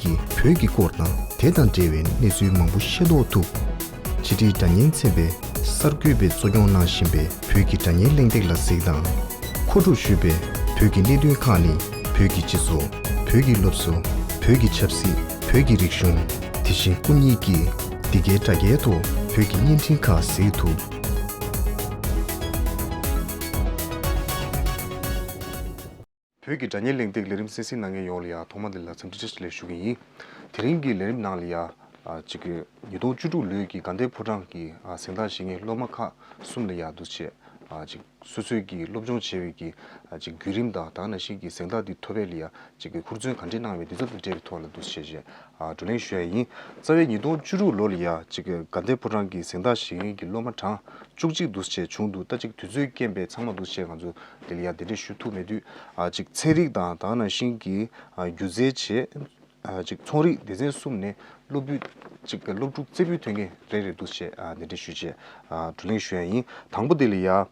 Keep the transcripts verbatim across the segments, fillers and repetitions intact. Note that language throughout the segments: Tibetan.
གིས་བོད་ཀྱི་སྐོར་དང་དེ་དང་འབྲེལ་བའི་གནས་ཚུལ་མང་པོ་ཤེས་རྟོགས་ཐུབ། ཕྱི་དྲིལ་སྒྲ་སྙན་ཚན་པས་གསར་འགོད་པས་གཙོ་སྐྱོང་གནང་བཞིན་པའི་བོད་ཀྱི་སྒྲ་སྙན་གླེང་སྟེགས་ལ་གཟིགས་དང་། མཁོ་སྒྲུབ་ཞུས་པའི་བོད་ཀྱི་གནད་དོན་ཁག་ནི། བོད་ཀྱི་སྤྱི་ཚོགས། བོད་ཀྱི་སློབ་གསོ། བོད་ཀྱི་ཆབ་སྲིད། བོད་ཀྱི་རིག་གཞུང་། དེ་བཞིན་སྐུ་ཉིད་ཀྱིས་འདི་གའི་དྲ་རྒྱའི་ཐོག་བོད་ཀྱི་བརྙན་འཕྲིན་ཁག་གཟིགས་ཐུབ། བོད་ཀྱི་སྒྲ་སྙན་གླེང་སྟེགས་ལས་རིམ་གསན་གཟིགས་གནང་མཁན་ཡོངས་ལ་ཡང་ཐོག་མ་དེ་ལ་འཚམས་འདྲི་བཀྲ་ཤིས་བདེ་ལེགས་ཞུ་གི་ཡིན། དེ་རིང་གི་ལས་རིམ་ནང་ལ་ཡང་ཨ་ཅིག་གི་ཉིས་སྟོང་བཅུ་དྲུག་ལོའི་གི་དགའ་ལྡན་ཕོ་བྲང་གི་ཨ་གཟེངས་རྟགས་བཞེས་མཁན་སློབ་མ་ཁག་གསུམ་ལ་ཡང་འདུག་བྱས་ཨ་ཅིག་སོ་སོའི་གི་སློབ་སྦྱོང་བྱས་པའི་གི་ཨ་ཅིག་བརྒྱུད་རིམ་དང་ད་ག་ནང་བཞིན་གྱི་གཟེངས་རྟགས་འདི་ཐོབ་པའི་ལ་ཡང་ཅིག་གི་ཧུར་བརྩོན་ག་འདྲས་གནང་བའི་འདི་ཚོ་དང་འབྲེལ་བའི་ཐོག་ལ་འདུག་བྱས་བྱས། ཨ་བགྲོ་གླེང་ཞུ་ཡ་ཡིན། རྩ་བའི་ཉིས་སྟོང་བཅུ་དྲུག་ལོ་ལ་ཡ་ཅིག་དགའ་ལྡན་ཕོ་བྲང་གི་གཟེངས་རྟགས་བཞེས་མཁན་གྱི་སློབ་མ་གྲངས་བཅུ་གཅིག་འདུག་བྱས་བྱུང་འདུག་ད་ཅིག་དུས་ཚོད་རྐྱེན་པས་ཚང་མ་འདུག་བྱས་ང་ཚོ་དེ་ལ་ཡ་གདན་འདྲེན་ཞུ་ཐུབ་མེད་དུས་ཨ་ཅིག་ཚན་རིག་དང་ད་ག་ནང་བཞིན་གྱི་ཨ་སྒྱུ་རྩལ་བྱས་ཨ་ཅིག་ཚོང་རིག་སྡེ་ཚན་གསུམ་ནས་སློབ་ཕྲུག་ཅིག་སློབ་ཕྲུག་རྩེ་ཕུད་ཐོན་མཁན་རེ་རེ་འདུག་བྱས་ཨ་གདན་འདྲེན་ཞུས་བྱས་ཨ་བགྲོ་གླེང་ཞུ་ཡ་ཡིན། དང་པོ་དེ་ལ་ཡ་ཨ་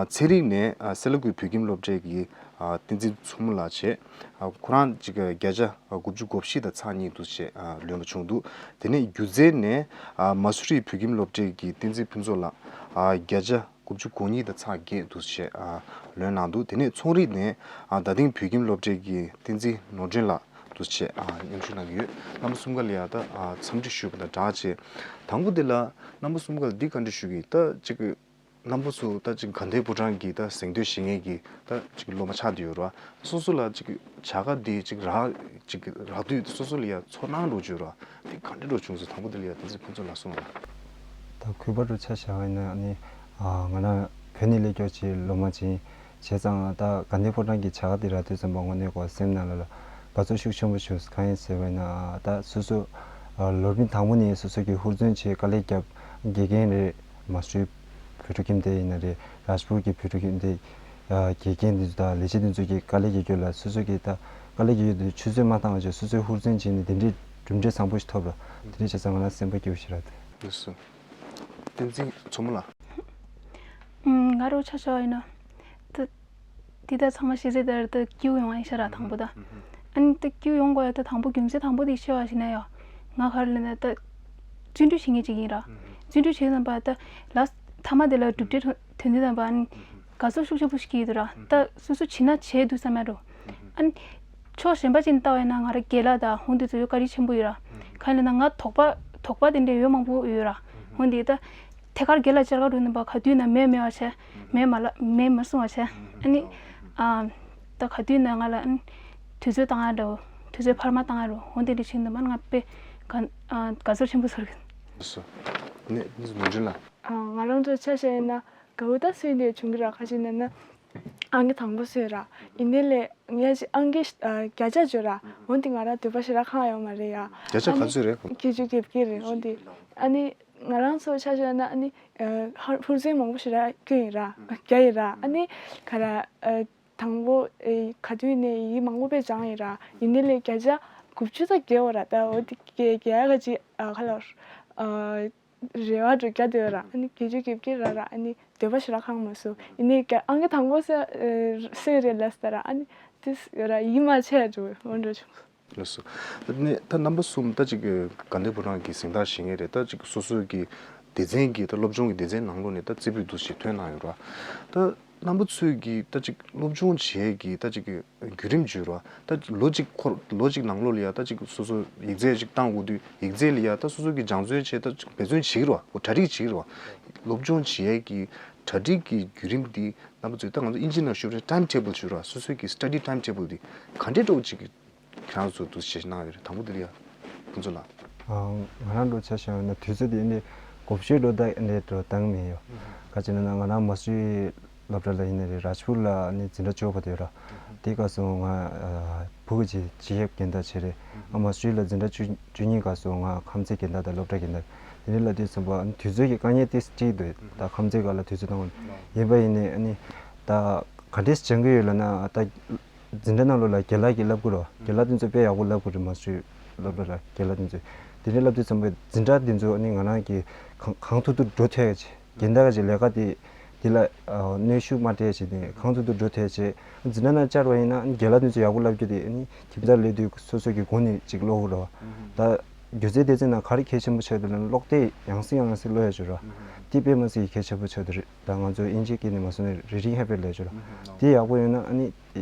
ཚན་རིག་ནས་ཨ་སེ་ལ་ཀུའི་བོད་ཁྱིམ་སློབ་གྲྭའི་གི་ཨ་བསྟན་འཛིན་མཚོ་མོ་ལགས་བྱས། ཨ་ཁོ་རང་གཅིག་བརྒྱ་ཆ་དགུ་བཅུ་གོ་བཞི་དང་ཚེག་གཉིས་འདུག་བྱས་ཨ་ལོན་པ་བྱུང་འདུག་དེ་ནས་སྒྱུ་རྩལ་ནས་ཨ་མ་སུ་རི་བོད་ཁྱིམ་སློབ་གྲྭའི་གི་བསྟན་འཛིན་ཕུན་ཚོགས་ལགས་ཨ་བརྒྱ་ཆ་དགུ་བཅུ་གོ་གཉིས་དང་ཚེག་བརྒྱད་འདུག་བྱས་ཨ་ལོན་གནང་འདུག་དེ་ནས་ཚོང་རིག་ནས་ཨ་རྡ་སྟེང་བོད་ཁྱིམ་སློབ་གྲྭའི་གི་བསྟན་འཛིན་ནོར་སྒྲོན་ལགས་འདུག་བྱས་ཨ་མཉམ་ཞུགས་གནང་གི་ཡོད། རྣམ་པ་གསུམ་ཀ་ལ་ཡ་ད་ཨ་འཚམས་འདྲི་ཞུས་པ་དང་སྦྲགས་བྱས། དང་པོ་དེ་ལ་རྣམ་པ་གསུམ་ཀ་ལ་འདི་བཀའ་འདྲི་ཞུ་གི་ཡིན། ད་གཅིག་རྣམ་པ་ཚོ་ད་ཅིག་དགའ་ལྡན་ཕོ་བྲང་གི་ད་གཟེངས་བསྟོད་བཞེས་མཁན་གྱི་ད་ཅིག་སློབ་མ་ཆགས་བསྡད་ཡོད་རེད་བ། སོ་སོ་ལ་ཅིག་བྱ་དགའ་འདི་ཅིག་རག་ཅིག་རག་དུས་སོ་སོ་ལ་ཡ་ཚོར་སྣང་འདྲ་བྱུང་ར། འདི་ག་འདྲ་འདྲ་བྱུང་སོང་། དང་པོ་འདི་ལ་ཡ་བསྟན་འཛིན་ཕུན་ཚོགས་ལགས་གསུངས་ར། ད་གུས་པ་འདྲ་ཆ་བཞག་པ་ཡིན་ན་ནི་ང་རང་བོད་ནས་སླེབས་ཀྱོག་ཅིག་སློབ་མ་ཅིག་ཡིན། བྱས་ཙང་ད་དགའ་ལྡན་ཕོ་བྲང་གི་བྱ་དགའ་འདི་རག་དུས་ཙམ་པ་དངོས་གནས་ཀོ་སེམས་ནང་ལ་ལ་དགའ་ཚོར་ཤུགས་ཆེན་པོ་བྱུང་སོང་། གང་ཡིན་ཟེར་བ་ཡིན་ན་ད་སོ་སོ་ལོ་རིམ་དང་པོ་ནས་སོ་སོ་གི་ཧུར་བརྩོན་བྱས་དཀའ་ལས་བརྒྱབ་དགེ་རྒན་རེད། མ་སུའི་བོད་ཕྲུག་ཁྱིམ་སྡེ་ཡིན་ན་རེད། རཱཇ་པུར་གྱི་བོད་ཕྲུག་ཁྱིམ་སྡེ་དགེ་རྒན་འདི་ཚོ་དང་ལས་བྱེད་འདི་ཚོ་གི་དཀའ་ལས་ཀྱི་རྒྱུ་ལ་སོ་སོ་གི་ད་དཀའ་ལས་ཀྱི་རྒྱུ་དེ་ཆུད་ཟོས་མ་བཏང་བ་བྱས་སོ་སོའི་ཧུར་བརྩོན་བྱས་ནས་དེ་འདྲའི་གྲུབ་འབྲས་བཟང་པོ་ཞིག་ཐོབ་ར། དེ་འདྲའི་བྱས་ཙང་ང་རང་སེམས་པ་སྐྱིད་པོ་ཞིག་རག་འདུག་ལགས་སོ། བསྟན་འཛིན་མཚོ་མོ་ལགས། ང་རང་ཆ་བཞག་ཡིན་ན། ད། འདི་ད་ཚང་མ་ཤེས་ཚད་ལྟར་ད་སྐྱིད་པོ་ཡོང་བ་ཡིན་ཤག་ར་དང་པོ་ད། ཨ་ནི་ད་སྐྱིད་པོ་ཡོང་དགོས་ཡ་ད་དང་པོ་རྒྱུ་མཚན་དང་པོ་དེ་ཆེ་བ་ཞིག་ན་ཡ། ང་ག་རེ་ལབ་ན་ད། བརྩོན་འགྲུས་བྱེད་མཁན་ཅིག་ཡིན་ར། བརྩོན་འགྲུས་བྱེད་ཙམ་པ་ད། ལ། མཐའ་མ་དེ་ལ་གྲུབ་འབྲས་ཐོན་དུས་ཙམ་པ་ཨ་ནི། དགའ་ཚོར་ཤུགས་ཆེན་པོ་ཞིག་སྐྱེ་ཡི་འདུག་ར། ད་སོ་སོ་བྱེད་ན་བྱས་འདུག་བསམ་ཡ་འགྲོ། ཨ་ནི། ཕྱོགས་གཞན་པ་ཅིག་ནས་ལྟ་བ་ཡིན་ན་ང་རང་རྒན་ལགས་དང་འོ་འདི་ཚོ་ཡོད་བཀའ་དྲིན་ཆེན་པོ་ཡོད་ར། གང་ཡིན་ལབ་ན་ང་དོགས་པ་དོགས་པ་དེ་འདྲ་ཡོད་མང་པོ་ཡོད་ར། འོ་འདི་ད། ཐད་ཀར་རྒན་ལགས་བཅར་ག་འགྲོ་ནས་པ་ག་དུས་ན་མེད་མེད་པ་བྱས། མེད་མ་ལ་མེད་མ་གསུང་བ་བྱས། ཨ་ནི། ཨ། ད་ག་དུས་ན་ང་ལ་ཨ་ནི། དུས་ཚོད་བཏང་ཡ་འདྲ་བོ། དུས་ཚོད་འཕར་མ་བཏང་ཡ་རུ་འོ་འདི་འདྲ་བྱས་ནས་མ་ང་དཔེ་ག་ཨ་དགའ་ཚོར་ཆེན་པོ་ཚོར་གི། སོ། ནས་ནས་ནོར་འཛིན་ལ། ཨ། ང་རང་ཚོ་ཆ་བཞག་ཡིན་ན་དགའ་བོ་ད་སུས་འདྲ་བྱུང་གི་ར་ཁ་ཅིག་ན་ན། ཨང་ཀི་དང་པོ་སུ་ཡོད་ར། ཡིན་ནའི་ལས་ངས་ཅིག་ཨང་ཀི་ཨ་བརྒྱ་ཆ་བརྗོད་ར། འོན་ཏེ་ང་རང་འདོད་པ་ཞེ་དྲག་ཁེངས་ཡོད་མ་རེད་ཡ། བརྒྱ་ཆ་ག་ཚོད་རེད། བརྒྱད་ཅུ་གྱ་བརྒྱད་རེད། འོན་ཏེ་ཨ་ནི་ང་རང་ཚོ་ཆ་བཞག་ན་ཨ་ནི་ཧུར་བརྩོན་མང་པོ་ཞེ་དྲག་བསྐྱོན་ཡིན་ར། བརྒྱབ་ཡིན་ར། ཨ་ནི་ག་ར་དང་པོ་ག་དུས་ནས་ཡིག་མང་པོ་དཔེ་སྦྱངས་ཡིན་ར། ཡིན་ནའི་ལས་བརྒྱ་ཆ་དགུ་བཅུ་ཙམ་བརྒལ་བ་ར། ད་འོ་དེ་བརྒལ་བརྒལ་ཡ་ག་ཅིག་ག་ལ། རེ་བ་འདྲ་བོ་བརྒྱབ་བསྡད་ཡོད་ར། ཨ་ནི་བརྒྱད་ཅུ་གྱ་བརྒྱད་རག་ར། ཨ་ནི་འདོད་པ་ཞེ་དྲག་ཁེངས་མ་སོང་། ཡིན་ནའི་ཀྱང་ཨང་ཀི་དང་པོ་སུ་སུ་རེད་ལབ་ས་ར། ཨ་ནི་དེ་ཡོད་ར་ཡིད་མ་ཆེས་འདྲ་བོ་འདྲ་བྱུང་སོང་། ལགས་སོ། ད་ནི་ད་རྣམ་པ་གསུམ་ད་ཅིག་དགའ་ལྡན་ཕོ་བྲང་གི་གཟེངས་རྟགས་བཞེས་མཁན་རེད། ད་ཅིག་སོ་སོའི་གི་སྡེ་ཚན་གྱི་ད་སློབ་སྦྱོང་གི་སྡེ་ཚན་ནང་ལོགས་ནས་ད་རྩེ་ཕུད་འདུག་ཞིག་ཐོན་གནང་ཡོད་ར། ད། རྣམ་པ་ཚོས་ཀྱིས་ད་ཅིག་སློབ་སྦྱོང་བྱེད་ཀྱི་ད་ཅིག་བརྒྱུད་རིམ་བརྗོད་རོགས། ད་ལོ་གཅིག་འཁོར་ལོ་གཅིག་ནང་ལོགས་ལ་ཡ་ད་ཅིག་སོ་སོ་ཡིག་ཚད་ཅིག་བཏང་དགོས་དུས་ཡིག་ཚད་ལ་ཡ་ད་སོ་སོ་གི་སྦྱང་བརྩོན་བྱེད་ད་ཅིག་འབད་བརྩོན་བྱེད་ཀྱི་རོགས། འོ་གྲ་སྒྲིག་བྱེད་ཀྱི་རོགས། སློབ་སྦྱོང་བྱེད་ཀྱི་གྲ་སྒྲིག་གི་བརྒྱུད་རིམ་འདི་རྣམ་པ་ཚོས་ད་ང་ཚོ་ཨིན་ཇི་ནང་ཞུ་རེད་ཊའིམ་ཊེ་བལ་ཞུ་རོགས། སོ་སོའི་གི་སི་ཊ་ཌི་ཊའིམ་ཊེ་བལ་འདི་ག་འདྲས་འདྲ་བོ་ཅིག་གི་ཁྱེད་རང་ཚོ་འདུག་བཤད་གནང་ཡོད་རེད། དང་པོ་འདི་ལ་ཡ་ཁོང་ཚོ་ལ། ང་རང་འདྲ་ཆ་བཞག་ན་དུས་ཚོད་དེ་འདི་གོ་ཤེས་འགྲོ་ད་འདི་འགྲོ་བཏང་མེད་ཡོ། ག་ཅི་ན་ན་ང་རང་མ་སུའི་སློབ་གྲྭ་ལ་ཡིན་ན་རེད། རཱཇ་པུར་ལ་ནི་འཛིན་གྲྭ་བཅུ་པ་དེ་ར། དེ་སྐབས་སུ་ང་བུ་ག་ཅིག་སྤྱི་ཁྱབ་སྦྱིན་བདག་བྱས་རེད། ཨ་མ་སུའི་ལ་འཛིན་གྲྭ་བཅུ་བཅུ་གཉིས་སྐབས་སུ་ང་ཁམས་ཚན་སྦྱིན་བདག་དང་སློབ་གྲྭ་སྦྱིན་བདག་དེ་འདྲ་ལ་དུས་ཙམ་པ་དུས་ཚོད་ཀྱི་དཀའ་ངལ་ཏིས་ཅིག་འདུག་ད་ཁམས་ཚན་སྐབས་ལ་དུས་ཚོད་བཏང་བ་ཡིན་པ་ཡིན་ནའི་ཨ་ནི་ད་ག་འདྲས་སྦྱང་གི་ཡོད་ལབ་ན་ད། འཛིན་གྲྭ་ནང་ལོགས་ལ་རྒན་ལགས་ཀྱིས་བསླབ་ཀྱི་རོ། རྒན་ལགས་དེ་ཚོ་དཔེ་ཡག་པོ་བསླབ་ཀྱི་རེད། མ་སུའི་སློབ་གྲྭ་ལ་རྒན་ལགས་དེ་ཚོས་དེ་འདྲའི་བསླབ་དུས་ཙམ་པའི་འཛིན་གྲྭ་དེ་ཚོ་ནི་ང་རང་གིས་གང་གང་ཐུབ་ཐུབ་འགྲོ་ཐུབ་ཡ་ཅིག་རྒན་བདག་ཅིག་ལས་ཀ་དེ་ དེ་ལ་ཨ་གནོན་ཤུགས་མ་སྤྲད་བྱས་ནས་གང་ཐུབ་ཐུབ་འགྲོ་ཐུབ་བྱས། འཛིན་གྲྭ་ནང་བཅར་བ་ཡིན་ན་ཨ་ནི་རྒན་ལགས་དེ་ཚོས་ཡག་པོ་བསླབ་རྒྱུ་དེ་ཨ་ནི་ཁྱིམ་ཚང་སླེབས་དུས་སོ་སོ་གི་མགོ་ནས་ཅིག་ཀློག་དགོས་རེད་བ། ད་སྒྱུ་རྩལ་སྡེ་ཚན་ནང་ག་རེ་གལ་ཆེན་པོ་ཆགས་འདུག་ལབ་ན་ཀློག་དེབ་ཡང་སེ་ཡང་སེ་ཀློག་ཡ་ཅིག་ཡོད་རེད་བ། དེ་དཔེ་མི་སྲིད་གལ་ཆེན་པོ་ཆགས་འདུག་རེད། ད་ང་ཚོ་དབྱིན་ཇིའི་སྐད་ནས་མ་སོང་ན་reading habit་ལབ་ཡ་ཅིག་ཡོད་རེད། དེ་ཡག་པོ་ཡོད་ན་ཨ་ནི་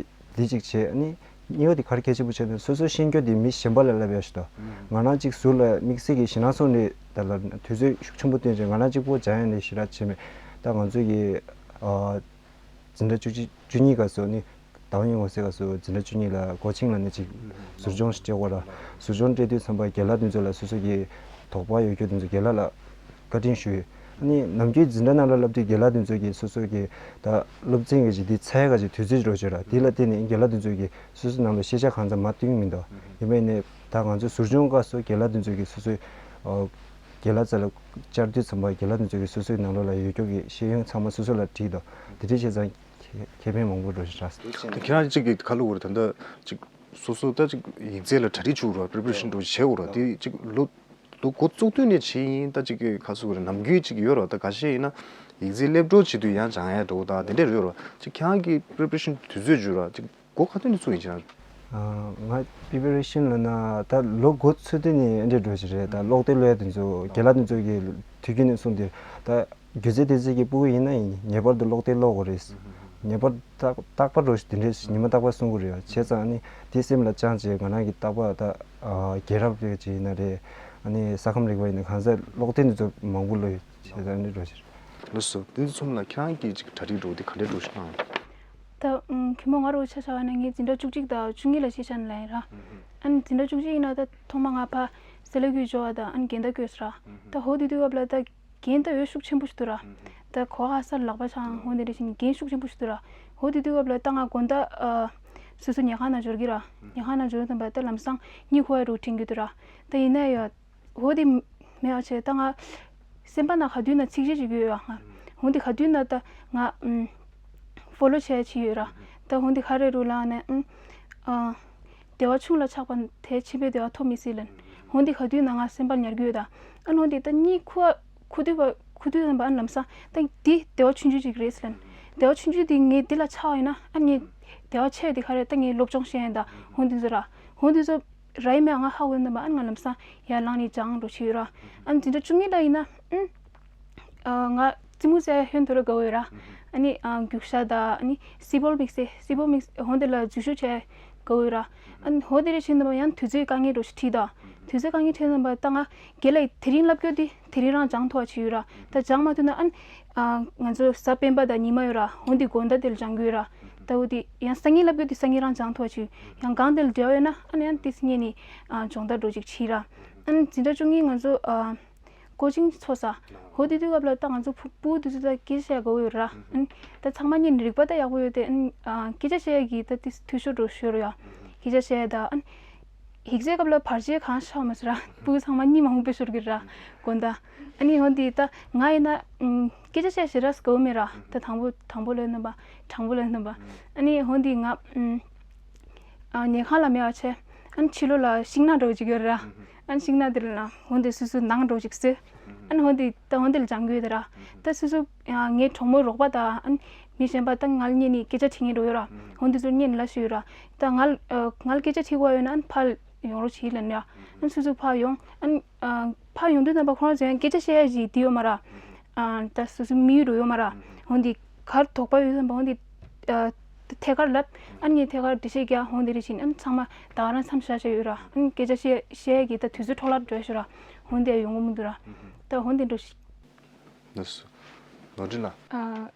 དེ་ཅིག་བྱས། ཨ་ནི་གཉིས་པ་དེ་ག་རེ་གལ་ཆེན་པོ་ཆགས་འདུག་སོ་སོ་ཤེས་རྒྱུ་དེ་མི་གཞན་པ་ལ་བསླབ་ཡ་ཞིག་དང་། ང་རང་གཅིག་ཟུར་ལ་དམིགས་བསལ་གྱི་ཞེད་སྣང་སོང་ནས་ད་ལ་དུས་ཚོད་ཤུགས་ཆེན་པོ་བཏོན་བྱས་ང་རང་གཅིག་པོ་སྦྱང་ཡ་ནས་ཞེ་དྲག་བྱས་མེད། ད་ང་ཚོ་གི་ཨ་འཛིན་གྲྭ་བཅུ་གཅིག་བཅུ་གཉིས་སྐབས་སུ་ནི་ཟླ་བ་ཉིན་འོང་སའི་སྐབས་སུ་འཛིན་གྲྭ་བཅུ་གཉིས་ལ་སྒོ་ཆེན་ལ་ནི་ཅིག་ཟུར་སྦྱོང་ཞིག་སྤྲད་དགོས་ར། ཟུར་སྦྱོང་སྤྲད་དུས་ཙམ་པ་རྒན་ལགས་དེ་ཚོ་ལ་སོ་སོ་གི་དོགས་པ་ཡོད་རྒྱུ་དེ་ཚོ་རྒན་ལགས་ལ་བཀའ་དྲིན་ཞུ་ཡོད། ཨ་ནི་ནམ་རྒྱུན་འཛིན་གྲྭ་ནང་ལ་བསླབ་དུས་རྒན་ལགས་དེ་ཚོ་གིས་སོ་སོ་གི་ད་སློབ་ཚན་གྱི་ཅིག་དེ་འཚོལ་ཡ་གི་ཅིག་དུས་ཚོད་ཅིག་རག་བྱས་ར། དེ་ལ་བརྟེན་ནས་རྒན་ལགས་དེ་ཚོ་གིས་སོ་སོའི་ནང་ལ་ཤེས་བྱ་གང་ཙམ་མར་བཏོན་གྱི་མི་འདུག་ཡིན་པས་ནས་ད་ང་ཚོ་ཟུར་སྦྱོང་སྐབས་སུ་རྒན་ལགས་དེ་ཚོ་གིས་སོ་སོའི་ཨ་རྒན་ལགས་རྩ་ལ་བཅར་དུས་ཙམ་པ་རྒན་ལགས་དེ་ཚོ་གིས་སོ་སོའི་ནང་ལོགས་ལ་ཡོད་རྒྱུ་གི་ཤེས་ཡོན་ཚང་མ་སོ་སོ་ལ་བྲིས་འདུག་དེ་འདྲ་བྱས་ཙང་ཁེ་ཁེ་ཕན་མང་པོ་འགྲོ་ཞིག་རག་སོང་། ད་ཁྱེད་རང་གཅིག་གིས་ག་ལབ་དགོས་རེད། ད་ལྟ་གཅིག་སོ་སོ་ད་གཅིག་ཡིག་ཚད་ལ་གྲ་སྒྲིག་བྱེད་དགོས་རེད། preparation་འགྲོ་བྱེད་དགོས་རེད། དེ་གཅིག་ལོ་ལོ་འགོ་བཙུགས་དུས་ནས་བྱེད་ཡིན། ད་གཅིག་གི་ག་ཟེར་དགོས་རེད། ནམ་རྒྱུན་གཅིག་ཡོད་རེད། ད་ཁ་ཤས་ཡིན་ན་ཡིག་ཚད་སླེབས་འགྲོ་བྱེད་དུས་ཡང་སྦྱང་ཡ་འགྲོ། ད་དེ་འདྲ་རེད་རེད། གཅིག་ཁྱེད་རང་གི་preparation་དུས་ཚོད་བརྗོད་ར། གཅིག་འགོ་ག་དུས་ནས་བཙུགས་ཡིན་ཁྱེད་རང་། ང་preparation་ལབ་ན་ད་ལོ་འགོ་ཚུགས་དུས་ནས་ཨེ་འདྲ་འགྲོ་བཞིན་རེད། ད་ཀློག་དེབ་ཀློག་ཡ་དེ་ཚོ་རྒན་ལགས་དེ་ཚོ་གི་དུས་རྒྱུན་ནས་གསུངས་དེ། ད་སྒྱུ་རྩལ་སྡེ་ཚན་གྱི་ཕྲུ་གུ་ཡིན་ན་ཡིན་ངེས་པར་དུ་ཀློག་དེབ་ཀློག་དགོས་རེད། ངེས་པར་རྟག་རྟག་པར་འགྲོ་བཞིན་དེ་འདྲས་ཉི་མ་རྟག་པར་གསུང་གི་རེད། བྱས་ཙང་ཨ་ནི་དེ་སེམས་ལ་བཅངས་བྱས་ང་རང་གི་རྟག་པར་ད་རྒྱལ་རབས་རེད་ཅིག་ཡིན་ན་རེད། ཨ་ནི་ས་ཁམས་རིག་པ་ཡིན་ན་གང་ཟག་ཀློག་དེབ་འདི་ཚོ་མང་པོ་ཀློག་ཡོད། བྱས་ཙང་ཨ་ནི་འགྲོ་བཞིན་རེད། ལགས་སོ། དེ་ཚོ་ཚང་མ་ལ་ཁྱེད་རང་གིས་ཅིག་གྲ་སྒྲིག་འགྲོ་དེ་ག་འདྲས་འགྲོ་ཞིག་གནང་། ད་ཨུམ་གད་མོ་ང་རང་ཆ་བཞག་པ་ན་ངས་འཛིན་གྲྭ་བཅུ་གཅིག་དང་བཅུ་གཉིས་ལ་གཞི་བཞག་ནས་ལབ་ཡིན་ར། ཨ་ནི་འཛིན་གྲྭ་བཅུ་གཅིག་ཡིན་ན་ད་ཐོག་མ་ང་ཕར་སེ་ལ་ཀུའི་ཇོ་བ་དང་ཨ་ནི་རྒན་ད་བསྐོས་སོང་ར། ད་འོ་དེ་དུས་སྐབས་ལ་ད་རྒན་ད་འོས་ཤུགས་ཆེན་པོ་ཞིག་འདུག་ར། ད་གོ་ཧ་ས་ལག་པ་འཆང་འོ་དེ་འདྲ་བྱས་ནས་རྒན་ཤུགས་ཆེན་པོ་ཞིག་འདུག་ར། འོ་དེ་དུས་སྐབས་ལ་ད་ང་དགོང་དག་ཨ་སོ་སོ་ཉལ་ཁང་ནང་འབྱོར་གི་ར། ཉལ་ཁང་ནང་འབྱོར་དུས་ཙམ་པ་ད་ལམ་སང་གཉིད་ཁུག་ཡ་འདྲ་བོ་དྲན་གྱི་འདུག་ར། ད་ཡིན་ན་ཡང་འོ་དེ་མེད་པ་བྱས་ད་ང་སེམས་པ་ནང་ག་དུས་ན་ཚིག་གཅིག་ཅིག་ཡོད་ཡ། ང་འོ་དེ་ག་དུས་ན་ད་ང་ཨུམ་ཕོ་ལོ་བྱས་ཡ་ཅིག་ཡོད་ར། ད་འོ་དེ་ག་རེ་རེད་ལབ་ན་ཨུམ་ཨ་བདེ་བ་ཆུང་ལ་ཆགས་པ་དེས་ཕྱི་པའི་བདེ་བ་ཐོབ་མི་སྲིད་ལབ། འོ་དེ་ག་དུས་ན་ང་སེམས་པ་ཉར་གྱི་ཡོད་ད། ཨ་འོ་དེ་ད་གཉིད་ཁུག་ཁུག་དུས་པ་ཁུག་དུས་ཙམ་པ་ཨ་ལམ་སང་ད་འདི་བདེ་བ་ཆུང་ཆུང་ཅིག་རེད་ལབ། བདེ་བ་ཆུང་ཆུང་དེ་ངས་འདི་ལ་ཆགས་ཡིན་ན་ཨ་ངས་བདེ་བ་ཆེ་བ་དེ་ག་རེ། ད་ངས་སློབ་སྦྱོང་བྱས་ཡིན་ད། འོ་དེ་ཚོ་ར། འོ་དེ་ཚོ་ར་ཡིན་མེད་ང་ཧ་གོ་ཡོང་དུས་ཙམ་པ་ཨ་ང་ལམ་སང་ཡར་ལངས་ནས་སྦྱང་འགྲོ་བྱས་ཡོད་ར། ཨ་ནི་འཛིན་གྲྭ་བཅུ་གཉིས་ལ་ཡིན་ན་ཨུམ་ཨ་ང་རྩེད་མོ་རྩེ་ཡ་ཧོན་ཐོར་དགའ་བོ་ཡོད་ར། ཨ་ནི་ཨ་རྒྱུག་ཤར་དང་ཨ་ནི་སི་བོལ་དམིགས་བསལ་སི་བོལ་དམིགས་འོ་དེ་ལ་འཛུལ་ཞུགས་བྱས་དགའ་བོ་ཡོད་ར། ཨ་ནི་འོ་དེ་རེད་བྱས་དུས་ཙམ་པ་ཡང་དུས་ཚོད་དཀའ་ངལ་འདྲ་བོ་ཞིག་འཕྲད་ད། དུས་ཚོད་དཀའ་ངལ་འཕྲད་དུས་ཙམ་པ་ད་ང་རྒན་ལགས་དེ་རིང་བསླབ་རྒྱུ་དེ་དེ་རིང་རང་སྦྱང་ཐུབ་པ་བྱས་ཡོད་ར། ད་སྦྱང་མ་ཐུབ་ན་ཨ་ནི་ཨ་ང་ཚོ་གཟའ་སྤེན་པ་དང་ཉི་མ་ཡོད་ར། འོ་དེ་དགོང་དག་དེ་ལ་སྦྱང་གི་ཡོད་ར། ད་འོ་དེ་ཡང་སང་ཉིན་བསླབ་རྒྱུ་དེ་སང་ཉིན་རང་སྦྱང་ཐུབ་པ་བྱས་ཡོད། ཡང་གང་དེ་ལ་འབྲེལ་བ་ཡོད་ན་ཨ་ནི་ཨ་ནི་དེ་སང་ཉིན་ནས་ཨ་སྦྱོང་བརྡར་འདྲ་བོ་ཅིག་བྱས་ར། ཨ་ནི་འཛིན་གྲྭ་བཅུ་གཉིས་ང་ཚོ་ཨ་ཀོ་ཅིང་ཚོགས་ས། འོ་དེ་དུས་སྐབས་ལ་ད་ང་ཚོ་ཕྲུ་ཕྲུ་གུ་དེ་ཚོ་ད་སྐད་ཆ་བཤད་དགའ་བོ་ཡོད་ར། ཨ་ནི་ད་ཚང་མ་གཉིས་ནས་རིག་པ་ད་ཡག་པོ་ཡོད་དེ། ཨ་ནི་ཨ་སྐད་ཆ་བཤད་ཡ་གི་ད་དེ་འཐུས་ཤོར་འདྲ་བོ་ཤོར་ཡ། སྐད་ཆ་བཤད་ཡ་ད་ཨ་ནི་ཡིག་ཚད་སྐབས་ལ་བར་ཆད་གང་ཤར་མ་སོང་ར། ཕྲུ་གུ་ཚང་མ་གཉིད་མ་འོང་པའི་ཤོར་གི་ར། དགོང་དག་ཨ་ནི་འོ་དེ་ད་ང་ཡིན་ན་ཨ་སྐད་ཆ་བཤད་ཞེ་དྲག་དགའ་བོ་མེད་ར། ད་དང་པོ་དང་པོ་ལབ་ན་བ་དྲང་པོ་ལབ་ན་བ། ཨ་ནི་འོ་དེ་ང་ཨ་ཨ་ཉལ་ཁང་ལ་མེད་པ་བྱས། ཨ་ནི་ཕྱི་ལོགས་ལ་ཤིང་ནགས་འདྲ་བོ་ཅིག་ཡོད་ར། ཨ་ནི་ཤིང་ནགས་དེ་ལ་འོ་དེ་སོ་སོའི་ནང་འདྲ་བོ་ཅིག་བཟོས། ཨ་ནི་འོ་དེ་ད་འོ་དེ་ལ་སྦྱང་གི་ཡོད་དེ་ར། ད་སོ་སོ་ཨ་ངའི་གྲོགས་མོ་རོགས་པ་དང་ཨ་ནི་མི་གཞན་པ་ད་ང་ལ་བརྙས་ནས་སྐད་ཆ་དྲི་མཁན་འདྲ་བོ་ཡོད་ར། འོ་དེ་ཚོར་བརྙས་ནས་ལབ་ཤེས་ཡོད་ར། ད་ང་ལ་ཨ་ང་ལ་སྐད་ཆ་དྲི་དགོས་ཡོད་ན་ཨ་ནི་ཕར་ཡོང་རོགས་བྱེད་ལབ་ནས་ར། ཨ་ནི་སོ་སོ་ཕར་ཡོང་། ཨ་ནི་ཨ་ཕར་ཡོང་དུས་ཙམ་པ་ཁོ་རང་ཚོ་ཡང་སྐད་ཆ་བཤད་ཡ་ཞིག་དེ་ཡོད་མ་ར། ཨ་ད་སོ་སོའི་དམིགས་ཡུལ་རུ་ཡོད་མ་ར། འོ་འདི་གར་དོགས་པ་ཡོད་ཙམ་པ་འོ་འདི་ཨ་ཐད་ཀར་ལབ། ཨ་ནི་ངས་ཐད་ཀར་འགྲེལ་བཤད་རྒྱག་འོ་འདི་རེ་བཞིན་ཨ་ནི་ཚང་མ་ད་ག་རང་མཚམས་བཞག་བཞག་ཡོད་ར། ཨ་ནི་སྐད་ཆ་བཤད་བཤད་ཡ་གི་ད་དུས་ཚོད་འཕྲོ་བརླག་འགྲོ་ཡ་ཞིག་ར། འོ་འདི་ཡ་ཡོང་གི་མི་འདུག་ར། ད་འོ་འདི་འགྲོ་ཞིག་ལགས་སོ། ནོར་འཁྲུལ་ལགས། ཨ།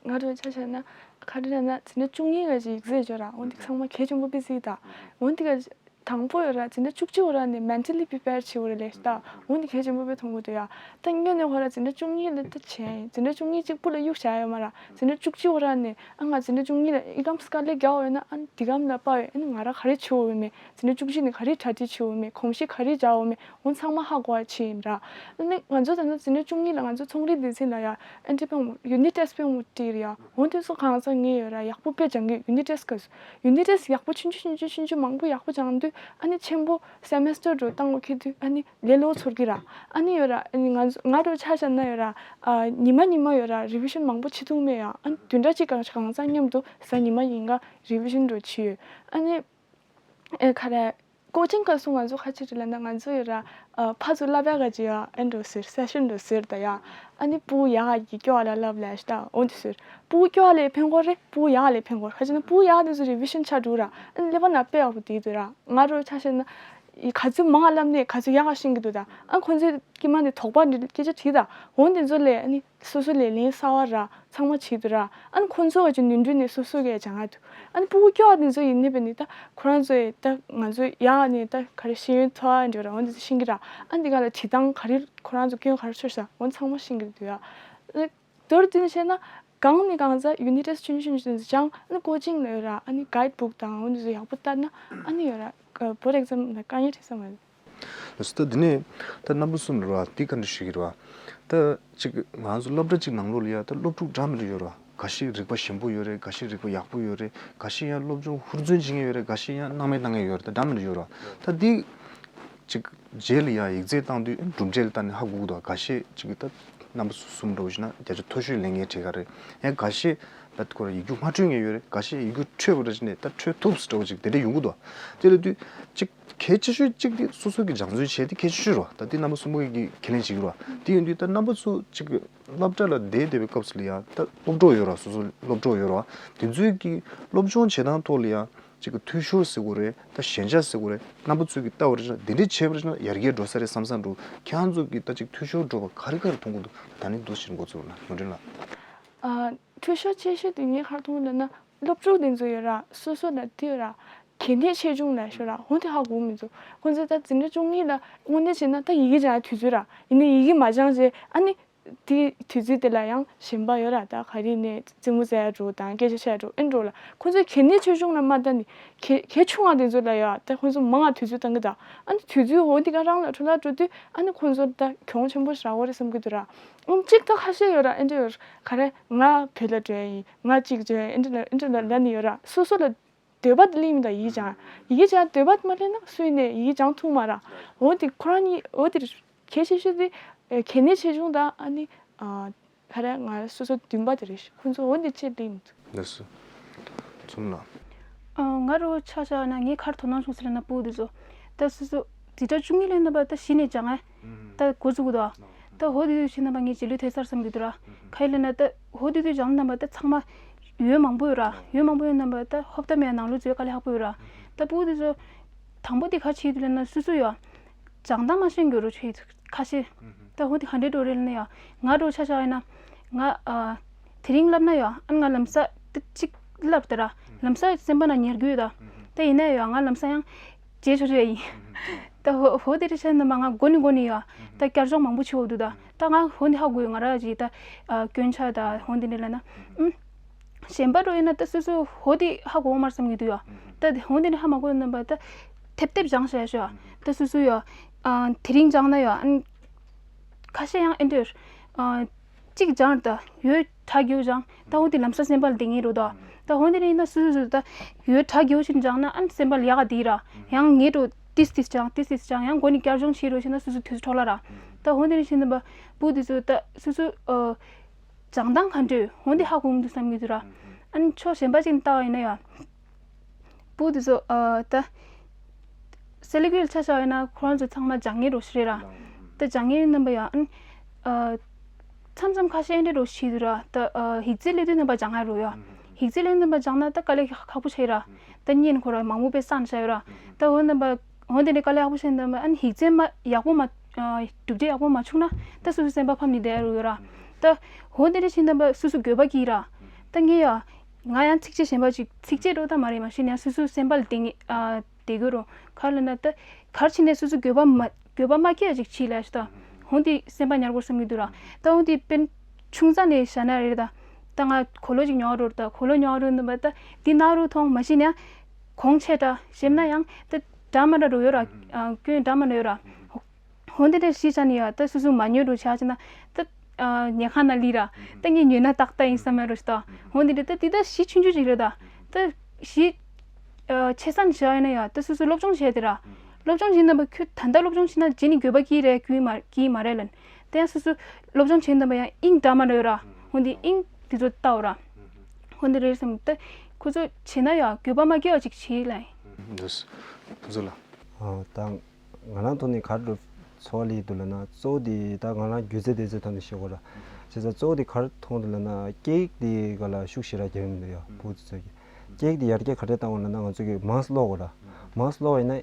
ང་ཚོའི་ཆ་བཞག་ན་ག་རེ་ལབ་ན་འཛིན་གྲྭ་བཅུ་གཉིས་ཀ་ཅིག་ཡིག་ཚད་བརྗོད་ར། འོ་འདི་ཚང་མ་གལ་ཆེན་པོ་དཔེ་སྲིད་ད། འོ་འདི་ག་དང་པོ་ཡོད་ར། འཛིན་གྲྭ་བཅུ་གཅིག་འོ་ར་ནས་mentally prepare་བྱེད་འོ་ར་ལས་ད། འོ་འདི་གལ་ཆེན་པོ་དཔེ་མཐོང་གི་འདུག་ཡ། ད་སྔོན་ནས་ཧོ་ར་འཛིན་གྲྭ་བཅུ་གཉིས་ལ་ད་བྱས་ཡིན། འཛིན་གྲྭ་བཅུ་གཉིས་གཅིག་པུ་ལ་གཡུག་བཞག་ཡོད་མ་ར། འཛིན་གྲྭ་བཅུ་གཅིག་འོ་ར་ནས་ཨ་ང་འཛིན་གྲྭ་བཅུ་གཉིས་ལ་ཨི་ཀམ་དཀའ་ལས་རྒྱག་འོ་ཡོད་ན་ཨ་འདི་ཀམ་ལ་དཔའ་ཡོད། ཨ་ང་ར་ག་རེ་བྱེད་འོ་ཡོད་མེད། འཛིན་གྲྭ་བཅུ་གཅིག་ནས་ག་རེ་གྲ་སྒྲིག་བྱེད་འོ་ཡོད་མེད། གོམས་གཤིས་ག་རེ་སྦྱར་འོ་མེད། འོ་ཚང་མ་ཧ་གོ་བ་བྱས་ཡིན་ར། ཨ་ནི་ང་ཚོ་ད་ནི་འཛིན་གྲྭ་བཅུ་གཉིས་ལ་ང་ཚོ་ཚོང་རིག་སྡེ་ཚན་ལ་ཡ་ཨན་ཏི་པང་ཡུ་ནི་ཊེ་སི་པང་མོ་ཏི་རེད་ཡ། འོ་དེ་ཚོ་གང་ཟག་ངེས་ཡོད་ར། ཡག་པོ་དཔེ་སྦྱང་གི་ཡུ་ནི་ཊེ་སི་ག་ཡུ་ནི་ཊེ་སི་ཡག་པོ་ཆུང་ཆུང་ཆུང་ཆུང་ཆུང་ཆུང་མང་པོ་ཡག་པོ་སྦྱང་དུས་ ཨ་ནི་ཆེན་པོ་སེ་མེ་སི་ཊར་འདྲ་བཏང་དགོས་ཁེལ་དུས་ཨ་ནི་ལས་སླ་པོ་ཚོར་གི་ར། ཨ་ནི་ཡོད་ར། ཨ་ནི་ང་ཚོ་ང་འདྲ་ཆ་བཞག་ན་ཡོད་ར། ཨ་ཉི་མ་ཉི་མ་ཡོད་ར་རི་བི་ཤན་མང་པོ་བྱེད་ཐུབ་མེད་ཡ། ཨ་ནི་བདུན་ཕྲག་གཅིག་གང་གང་ཚང་མཉམ་དུ་གཟའ་ཉི་མ་ཉིན་གང་རི་བི་ཤན་འདྲ་བྱས་ཡོད། ཨ་ནི་ཨེ་ག་རེ། ཀོ་ཅིང་སྐབས་སུ་ང་ཚོ་ག་རེ་བྱེད་ཀྱི་ལབ་ན་ང་ཚོ་ཡོད་ར། ཨ་ཕར་ཚུར་བསླབ་ཡག་ག་ཅིག་ཡ་ཨེ་འདྲ་ཟེར་སེ་ཤན་འདྲ་ཟེར་ད་ཡ། ཨ་ནི་ཕྲུ་གུ་ཡག་ག་གི་སྐྱོ་བ་ལ་བསླབ་ལས་ཤི་ད་འོ་འདི་ཟེར། ཕྲུ་གུ་སྐྱོ་བ་ལས་ཕན་གོ་རེད། ཕྲུ་གུ་ཡག་ག་ལས་ཕན་གོ་རེད། ག་ཅིག་ན་ཕྲུ་གུ་ཡག་ག་དེ་ཚོ་རི་བི་ཤན་ཆགས་འགྲོ་ར། ཨ་ནི་ཀླད་པ་ནང་དཔེ་ཡག་པོ་དེ་འདུག་ར། ང་འདྲ་ཆ་བཞག་ན་ཡི་ག་ཚོད་མང་བ་བསླབ་ནས་ག་ཚོད་ཡག་ག་ཤེས་ཀྱི་འདུག་ད། ཨ་ཁོ་ཚོས་ཀྱི་མ་ནས་དོགས་པ་འདྲ་སྐད་ཆ་དྲིས་ད། འོ་འདི་ཚོ་ལས་ཨ་ནི། སོ་སོ་ལས་ལན་གསར་པ་ར་ཚང་མ་བྱེད་དུས་ར། ཨ་ནི་ཁོང་ཚོ་ག་ཅིག་ནོར་འཁྲུལ་ནས་སོ་སོ་གིས་སྦྱང་ཡ་འདུག་ཨ་ནི་ཕྲུ་གུ་སྐྱོ་བ་དེ་ཚོ་ཡིན་ནི་བས་ནི་ད་ཁོ་རང་ཚོ་ཡི་ད་ང་ཚོ་ཡག་ནི་ད་ག་རེ་ཤེས་ཡོན་ཐོག་ཨ་འདྲ་ར་འོ་འདི་ཚོ་ཤེས་ཀྱི་ར། ཨ་འདི་ག་ལ་བྲིས་སྟངས་ག་རེ་ཁོ་རང་ཚོ་སྐྱོན་ག་རེ་ཚོར་ས་འོ་ཚང་མ་ཤེས་ཀྱི་འདུག་ཡ། ཨ་ནི་མདོར་བསྡུས་ནས་བཤད་ན་གང་ནས་གང་ཚ་ཡུ་ནི་ཊེ་སི་ཆུང་ཆུང་ཆུང་ཆུང་སྦྱང་། ཨ་ནི་ཀོ་ཅིང་ལ་ཡོད་ར། ཨ་ནི་གའིཌ་བུག་དང་འོ་འདི་ཚོ་ཡག་པོ་ལྟ་ན་ཨ་ནི་ཡོད་ར། བོར་ཨེག་ཛམ་ལ་དཀའ་ངལ་འཕྲད་ས་མ་རེད། ལགས་སོ། ད་འདི་ནས་ད་རྣམ་པ་གསུམ་རེད་བ། འདི་ག་འདྲ་ཞིག་རེད་བ། ད་ཅིག་ང་ཚོ་སློབ་གྲྭ་གཅིག་ནང་ལོགས་ལ་ཡ་ད་སློབ་ཕྲུག་འདྲ་མི་འདྲ་ཡོད་རེད་བ། འགའ་ཤས་རིག་པ་ཞན་པོ་ཡོད་རེད། འགའ་ཤས་རིག་པ་ཡག་པོ་ཡོད་རེད། འགའ་ཤས་ཡང་སློབ་སྦྱོང་ཧུར་བརྩོན་བྱེད་མཁན་ཡོད་རེད། འགའ་ཤས་ཡང་སྣང་མེད་བཏང་མཁན་ཡོད་རེད། ད་འདྲ་མི་འདྲ་ཡོད་རེད་བ། ད་འདི་ཅིག་རྗེས་ལ་ཡ་ཡིག་ཚད་བཏང་དུས་གྲུབ་འབྲས་ལ་ལྟ་ནས་ཧ་གོ་གི་འདུག་འགའ་ཤས་ཅིག་ད་རྣམ་པ་གསུམ་འདྲ་བོ་ཞིག་ན་བརྒྱ་ཆ་མཐོ་ཤོས་ལེན་མཁན་གྲས་ཀ་རེད། ཡང་འགའ་ཤས་ད་ཁོ་རང་ཡིག་རྒྱུགས་མ་འཕྲོད་མཁན་ཡོད་རེད། འགའ་ཤས་ཡིག་རྒྱུགས་འཕྲོད་པ་འདྲ་ཞིག་ནས་ད་འཕྲོད་ཐུབ་ཟེར་འདྲ་བོ་ཅིག་དེ་འདྲ་ཡོང་གི་འདུག་དེ་ལ་དུས་ཅིག་གལ་ཆེ་ཤོས་གཅིག་དེ་སོ་སོ་གི་སྦྱང་བརྩོན་བྱེད་དེ་གལ་ཆེ་ཤོས་རེད་བ། ད་དེ་རྣམ་པ་གསུམ་པོ་གིས་ཁས་ལེན་བྱེད་ཀྱི་རེད་བ། དེ་ཡིན་དུས་ད་རྣམ་པ་ཚོ་གཅིག་སློབ་གྲྭ་ལ་བསྡད་བསྡད་པའི་སྐབས་སུ་ལ་ཡང་ད་སློབ་གྲོགས་ཡོད་རེད་བ། སོ་སོ་སློབ་གྲོགས་ཡོད་རེད་བ། དེ་ཚོའི་གི་སློབ་སྦྱོང་བྱེད་སྟངས་ཐོག་ལ་ཡང་གཅིག་གི་འཐུས་ཤོར་ཟེར་དགོས་རེད། ད་ཞན་ཆ་ཟེར་དགོས་རེད། རྣམ་པ་ཚོས་གི་ལྟ་བ་རེད་ན་དེ་འདྲས་བྱས་པ་རེད་ན་ཡར་རྒྱས་འགྲོ་ས་རེད་བསམ་བསམ་འདུག་ཁྱེད་རང་ཚོ་གི་ད་ཅིག་འཐུས་ཤོར་འགྲོ་བ་ག་རེ་ག་རེ་མཐོང་གི་འདུག་ད་ནི་འདུག་ཕྱིར་འགོ་ཚུགས་ན་ནོར་འདྲེན་ལགས། ཨ། འཐུས་ཤོར་ཆེ་ཤོས་དེ་ངས་ག་རེ་མཐོང་ལབ་ན། སློབ་ཕྲུག་དེ་ཚོ་ཡོད་ར། སོ་སོ་ལ་དེ་ཡོད་ར། གལ་གནད་ཆེ་ཆུང་ལ་ཤོད་ར། འོ་དེ་ཧ་གོ་མི་འདུག་ཁོང་ཚོ་ད་འཛིན་གྲྭ་བཅུ་གཉིས་ལ་དངོས་གནས་བྱས་ན་ད་ཡི་གེ་སྦྱང་ཡ་དུས་ཚོད་ར། ཡིན་ནའི་ཡི་གེ་མ་སྦྱངས་རྗེས་ཨ་ནི་དེ་དུས་ཚོད་དེ་ལ་ཡང་གཞན་པ་ཡོད་ར། ད་ག་རེ་ནས་རྩེད་མོ་རྩེ་ཡ་འགྲོ་དང་སྐད་ཆ་བཤད་ཡ་འགྲོ་ཨེ་འགྲོ་ལ། ཁོང་ཚོས་གལ་གནད་ཆེ་ཆུང་ལ་མ་ལྟ་ནས་གལ་གལ་ཆུང་བ་དེ་ཚོ་ལ་ཡ་ད་ཁོང་ཚོ་མང་བ་དུས་ཚོད་བཏང་གི་ད། ཨ་ནི་དུས་ཚོད་འོ་དེ་ག་རང་ལ་འཕྲོ་བརླག་འགྲོ་དུས་ཨ་ནི་ཁོང་ཚོ་ད་གྱོང་ཆེན་པོ་ཞིག་རག་གི་རེད་བསམ་གི་འདུག་ར། ཨང་གཅིག་ད་ཁ་ཤས་ཡོད་ར། ཨེ་འདྲ་ཡོད་ར། ག་རེ་ང་བོད་ལ་འགྲོ་ཡ་ཡིན། ང་གཅིག་འགྲོ་ཡ་ཡིན། ཨེ་འདྲ་ལ་ཨེ་འདྲ་ལ་ལབ་ནས་ཡོད་ར། སོ་སོ་ལ་འདོད་པ་དེ་སླེབས་མི་འདུག་ཡིག་སྦྱང་། ཡི་གེ་སྦྱང་འདོད་པ་མ་སླེབས་ན་སུས་ནས་ཡིག་སྦྱང་ཐུབ་མ་ར། འོ་དེ་ཁོ་རང་གཉིས་འོ་དེ་གལ་ཆེ་ཤོས་དེ་གལ་གནད་ཆེ་ཆུང་དང་ཨ་ནི་ག་རེ་ང་སོ་སོ་འདུན་པ་དེ་རེད། ཁོང་ཚོ་འོ་དེ་ཅིག་སླེབས་མི་འདུག་ལགས་སོ། ཚུམ་ལགས། ཨ། ང་རང་ཆ་བཞག་ན་ངས་ག་རེ་དོ་སྣང་བྱུང་ཟེར་ན་ཕྲུ་གུ་དེ་ཚོ་ད་སོ་སོ་འཛིན་གྲྭ་བཅུ་གཉིས་ལ་ཡིན་ན་པ་ད་གཞི་ནས་སྦྱང་ཡ་ད་འགོ་བཙུགས་འདུག་ད་འོ་དེ་དུས་ཕྱིན་ན་པ་ངས་རྗེས་ལུས་ཐེབས་ཚར་བསམ་གྱི་འདུག་ར། ག་རེ་ལབ་ན་ད་འོ་དེ་དུས་སྦྱང་ན་པ་ད་ཚང་མ་ཡོན་མང་པོ་ཡོད་ར། ཡོན་མང་པོ་ཡོད་ན་པ་ད་ཧོབ་ཏ་མེད་ནང་ལོགས་འཛུལ་དཀའ་ལས་ཁག་པོ་ཡོད་ར། ད་ཕྲུ་གུ་དེ་ཚོ་དང་པོ་དེ་ག་རེ་བྱེད་ཀྱི་འདུག་ལབ་ན་སོ་སོ་ཡ་སྦྱང་སྟངས་མ་ཤེས་འགྱུར་རོ་ཆེ་ཁ་ཤས། ད་འོ་དེ་ག་འདྲས་འགྲོ་རེད་ལབ་ན་ཡ། ང་འདྲ་ཆ་བཞག་ཡིན་ན་ང་ཨ་དེ་རིང་བསླབ་ན་ཡ་ཨ་ང་ལམ་སང་ད་གཅིག་བསླབ་ད་ར་ལམ་སང་སེམས་པ་ན་ཉར་རྒྱུ་ཡོད་ད། ད་ཡིན་ན་ཡ་ང་ལམ་སང་ཡང་བརྗེད་ཆོག་ཆོག་ཡ་ཡིན། ད་འོ་འོ་དེ་རེད་བྱས་ན་མ་ང་འགོ་ནས་འགོ་ནས་ཡ་ད་བསྐྱར་སྦྱོང་མང་པོ་བྱེད་འོ་འདུག་ད་ད་ང་འོ་འདི་ཧ་གོ་ཡོད། ང་ར་ཅིག་ད་ཨ་སྐྱོན་ཆ་ད་འོ་འདི་འདྲ་ལབ་ན་ཨུམ། གཞན་པ་འདྲ་ཡིན་ན་ད་སོ་སོ་འོ་དེ་ཧ་གོ་མ་རེད་བསམ་གྱི་འདུག་ཡ། ད་འོ་འདི་ནི་ཧ་མ་གོ་ཡོད་ན་པ་ད་ཐེབས་ཐེབས་སྦྱང་བྱས་ཤོག་ད་སོ་སོ་ཡ་ཨ་དེ་རིང་སྦྱང་ན་ཡ་ཨ་ཁ་ཤས་ཡང་ཨེ་འདྲ་ཨ་གཅིག་སྦྱང་ད་ཡོད་གྲ་རྒྱུ་སྦྱང་ད་འོ་དེ་ལམ་སང་སེམས་པ་ལ་བདེ་ངེས་རོ་ད། ད་འོ་འདི་ནི་ཡིན་ན་སོ་སོ་སོ་ད་ཡོད་གྲ་རྒྱུ་ཞིག་སྦྱང་ན་ཨ་སེམས་པ་ལ་ཡག་ག་དེ་ར་ཡང་ངེས་འགྲོ་ཏིས་ཏིས་སྦྱང་ཏིས་ཏིས་སྦྱང་ཡང་འགོ་ནས་བསྐྱར་སྦྱོང་བྱེད་རོ་ཞིག་ན་སོ་སོ་དུས་ཚོད་འཕྲོ་བརླག་ར། ད་འོ་འདི་ནི་ཞིག་ན་པ་བུ་དེ་ཚོ་ད་སོ་སོ་ཨ། སྦྱང་སྟངས་ག་འདྲ་འོ་འདི་ཧ་གོ་མི་འདུག་བསམ་གྱི་འདུག་ར། ཨ་ནི་ཕྱོགས་གཞན་པ་ཅིག་ནས་བལྟ་བ་ཡིན་ན་ཡང་། བུ་དེ་ཚོ་ཨ་ད་སེ་ལི་ཀུལ་ཆ་བཞག་ཡིན་ན་ཁོ་རང་ཚོ་ཚང་མ་སྦྱང་མཁན་རོ་ཞིག་རེད་ར། ད་སྦྱང་མཁན་ཡིན་ན་པ་ཡང་ཨ་ནི་ཨ་མཚམས་མཚམས་ཁ་ཤས་འདྲ་རོ་ཞིག་འདུག་ར། ད་ཨ་ཡིག་ཚད་སླེབས་དུས་ན་པ་སྦྱང་ཡ་རོ་ཡ། ཡིག་ཚད་སླེབས་ན་པ་སྦྱང་ན་ད་དཀའ་ལས་ཁག་པོ་ཆགས་ར། ད་བརྙན་ཁོ་ར་མང་པོ་དཔེ་བསགས་བཞག་ཡོད་ར། ད་འོ་ན་པ་འོ་དེ་འདྲ་དཀའ་ལས་ཁག་པོ་བྱས་ན་ཨ་ནི་ཡིག་ཚད་མ་ཡག་པོ་མ་གྲུབ་འབྲས་ཡག་པོ་མ་བྱུང་ན་ད་སོ་སོ་སེམས་པ་ཕམ་ནས་བསྡད་ཡོད་ར། ད་འོ་དེ་འདྲ་བྱས་ན་པ་སོ་སོ་འགྱོད་པ་སྐྱེ་ར། ད་ངས་ཡ་ང་ཡང་ཚིགས་བཅད་གཞན་པ་ཅིག་ཚིགས་བཅད་འདྲ་ད་མ་རེད་མ་གཞི་ནས་སོ་སོ་སེམས་པ་ལ་བདེ་ངེས་བསྡད་དགོས་ར། ག་རེ་ལབ་ན་ད་ག་རེ་བྱས་ནས་སོ་སོ་འགྱོད་པ་མ་འགྱོད་པ་མ་སྐྱེ་ཡ་ཅིག་བྱེད་ལ་ཞུ་ད། འོ་དེ་སེམས་པ་ཉར་དགོས་བསམ་གྱི་འདུག་ར། ད་འོ་དེ་དཔེར་ན་ཆུང་ཙག་ནས་བཞག་ན་རེད་ད། ད་ང་གོས་ལོག་ཅིག་ཉོ་རོགས་ད་གོས་ལོག་ཉོ་རོགས་འདུག་པ་ད་འདི་ན་རུ་མཐོང་མ་གཞི་ནས་གོང་ཆེ་འདྲ་ཞེམ་ན་ཡང་ད་འདྲ་མ་འདྲ་རུ་ཡོད་ར། སྐྱོན་འདྲ་མ་འདྲ་ཡོད་ར། འོ་འདི་འདྲ་ཞིག་བྱས་ནས་ཡ་ད་སོ་སོ་མ་ཉོ་རུ་བྱས་ན་ད་ཉལ་ཁང་ན་ལི་ར། ད་ངས་ཉོས་ན་ཏག་ཏག་ཡིན་བསམ་ཡ་རུ་ཞིག་ད། འོ་འདི་འདྲ་ད་འདི་ད་གཞི་ཆུང་ཆུང་ཅིག་རེད་ད། ད་གཞི། ཆེ་སར་བཞག་ཡོད་ན་ཡང་ད་སོ་སོ་སློབ་སྦྱོང་བྱས་ཏེ་ར། སློབ་སྦྱོང་བྱེད་ན་པ་ཁྱོད་ད་ལྟ་སློབ་སྦྱོང་བྱེད་ན་རྗེས་ནས་དགོས་པ་སྐྱེ་རེད་སྐྱེ་མ་སྐྱེ་མ་རེད་ལན། དེ་ཡང་སོ་སོ་སློབ་སྦྱོང་བྱེད་ན་པ་ཡང་དབྱིངས་འདྲ་མ་འདྲ་ཡོད་ར། འོན་ཏེ་དབྱིངས་དེ་ཚོ་ལྟའོ་ར། འོན་ཏེ་རེད་སམ་ད་ཁོ་ཚོ་བྱེད་ན་ཡང་དགོས་པ་མ་སྐྱེ་བ་ཅིག་བྱེད་ལ། འདུག་ཁོ་ཚོ་ལ། ཨ་ད་ང་རང་ཐོག་ནས་ག་རེ་འཚོ་བ་ལས་འདུག་ལབ་ན་གཙོ་བོ་དེ་ད་ང་རང་སྒྱུ་རྩལ་དེ་ཚོའི་ཐོག་ནས་བཤད་དགོས་ར། བྱས་ཙང་གཙོ་བོ་དེ་ག་རེ་མཐོང་འདུག་ལབ་ན་སྐད་ཡིག་དེ་ག་ལ་ཤུགས་ཞེ་དྲག་རྒྱག་གི་མི་འདུག་ཡ་བུ་དེ་ཚོ་གིས། སྐད་ཡིག་དེ་ཡར་རྒྱས་ག་འདྲས་བཏང་བ་ལབ་ན་ང་ཚོ་གིས་མང་ཙམ་ཀློག་དགོས་ར། མང་ཙམ་ཀློག་པ་ཡིན་ན་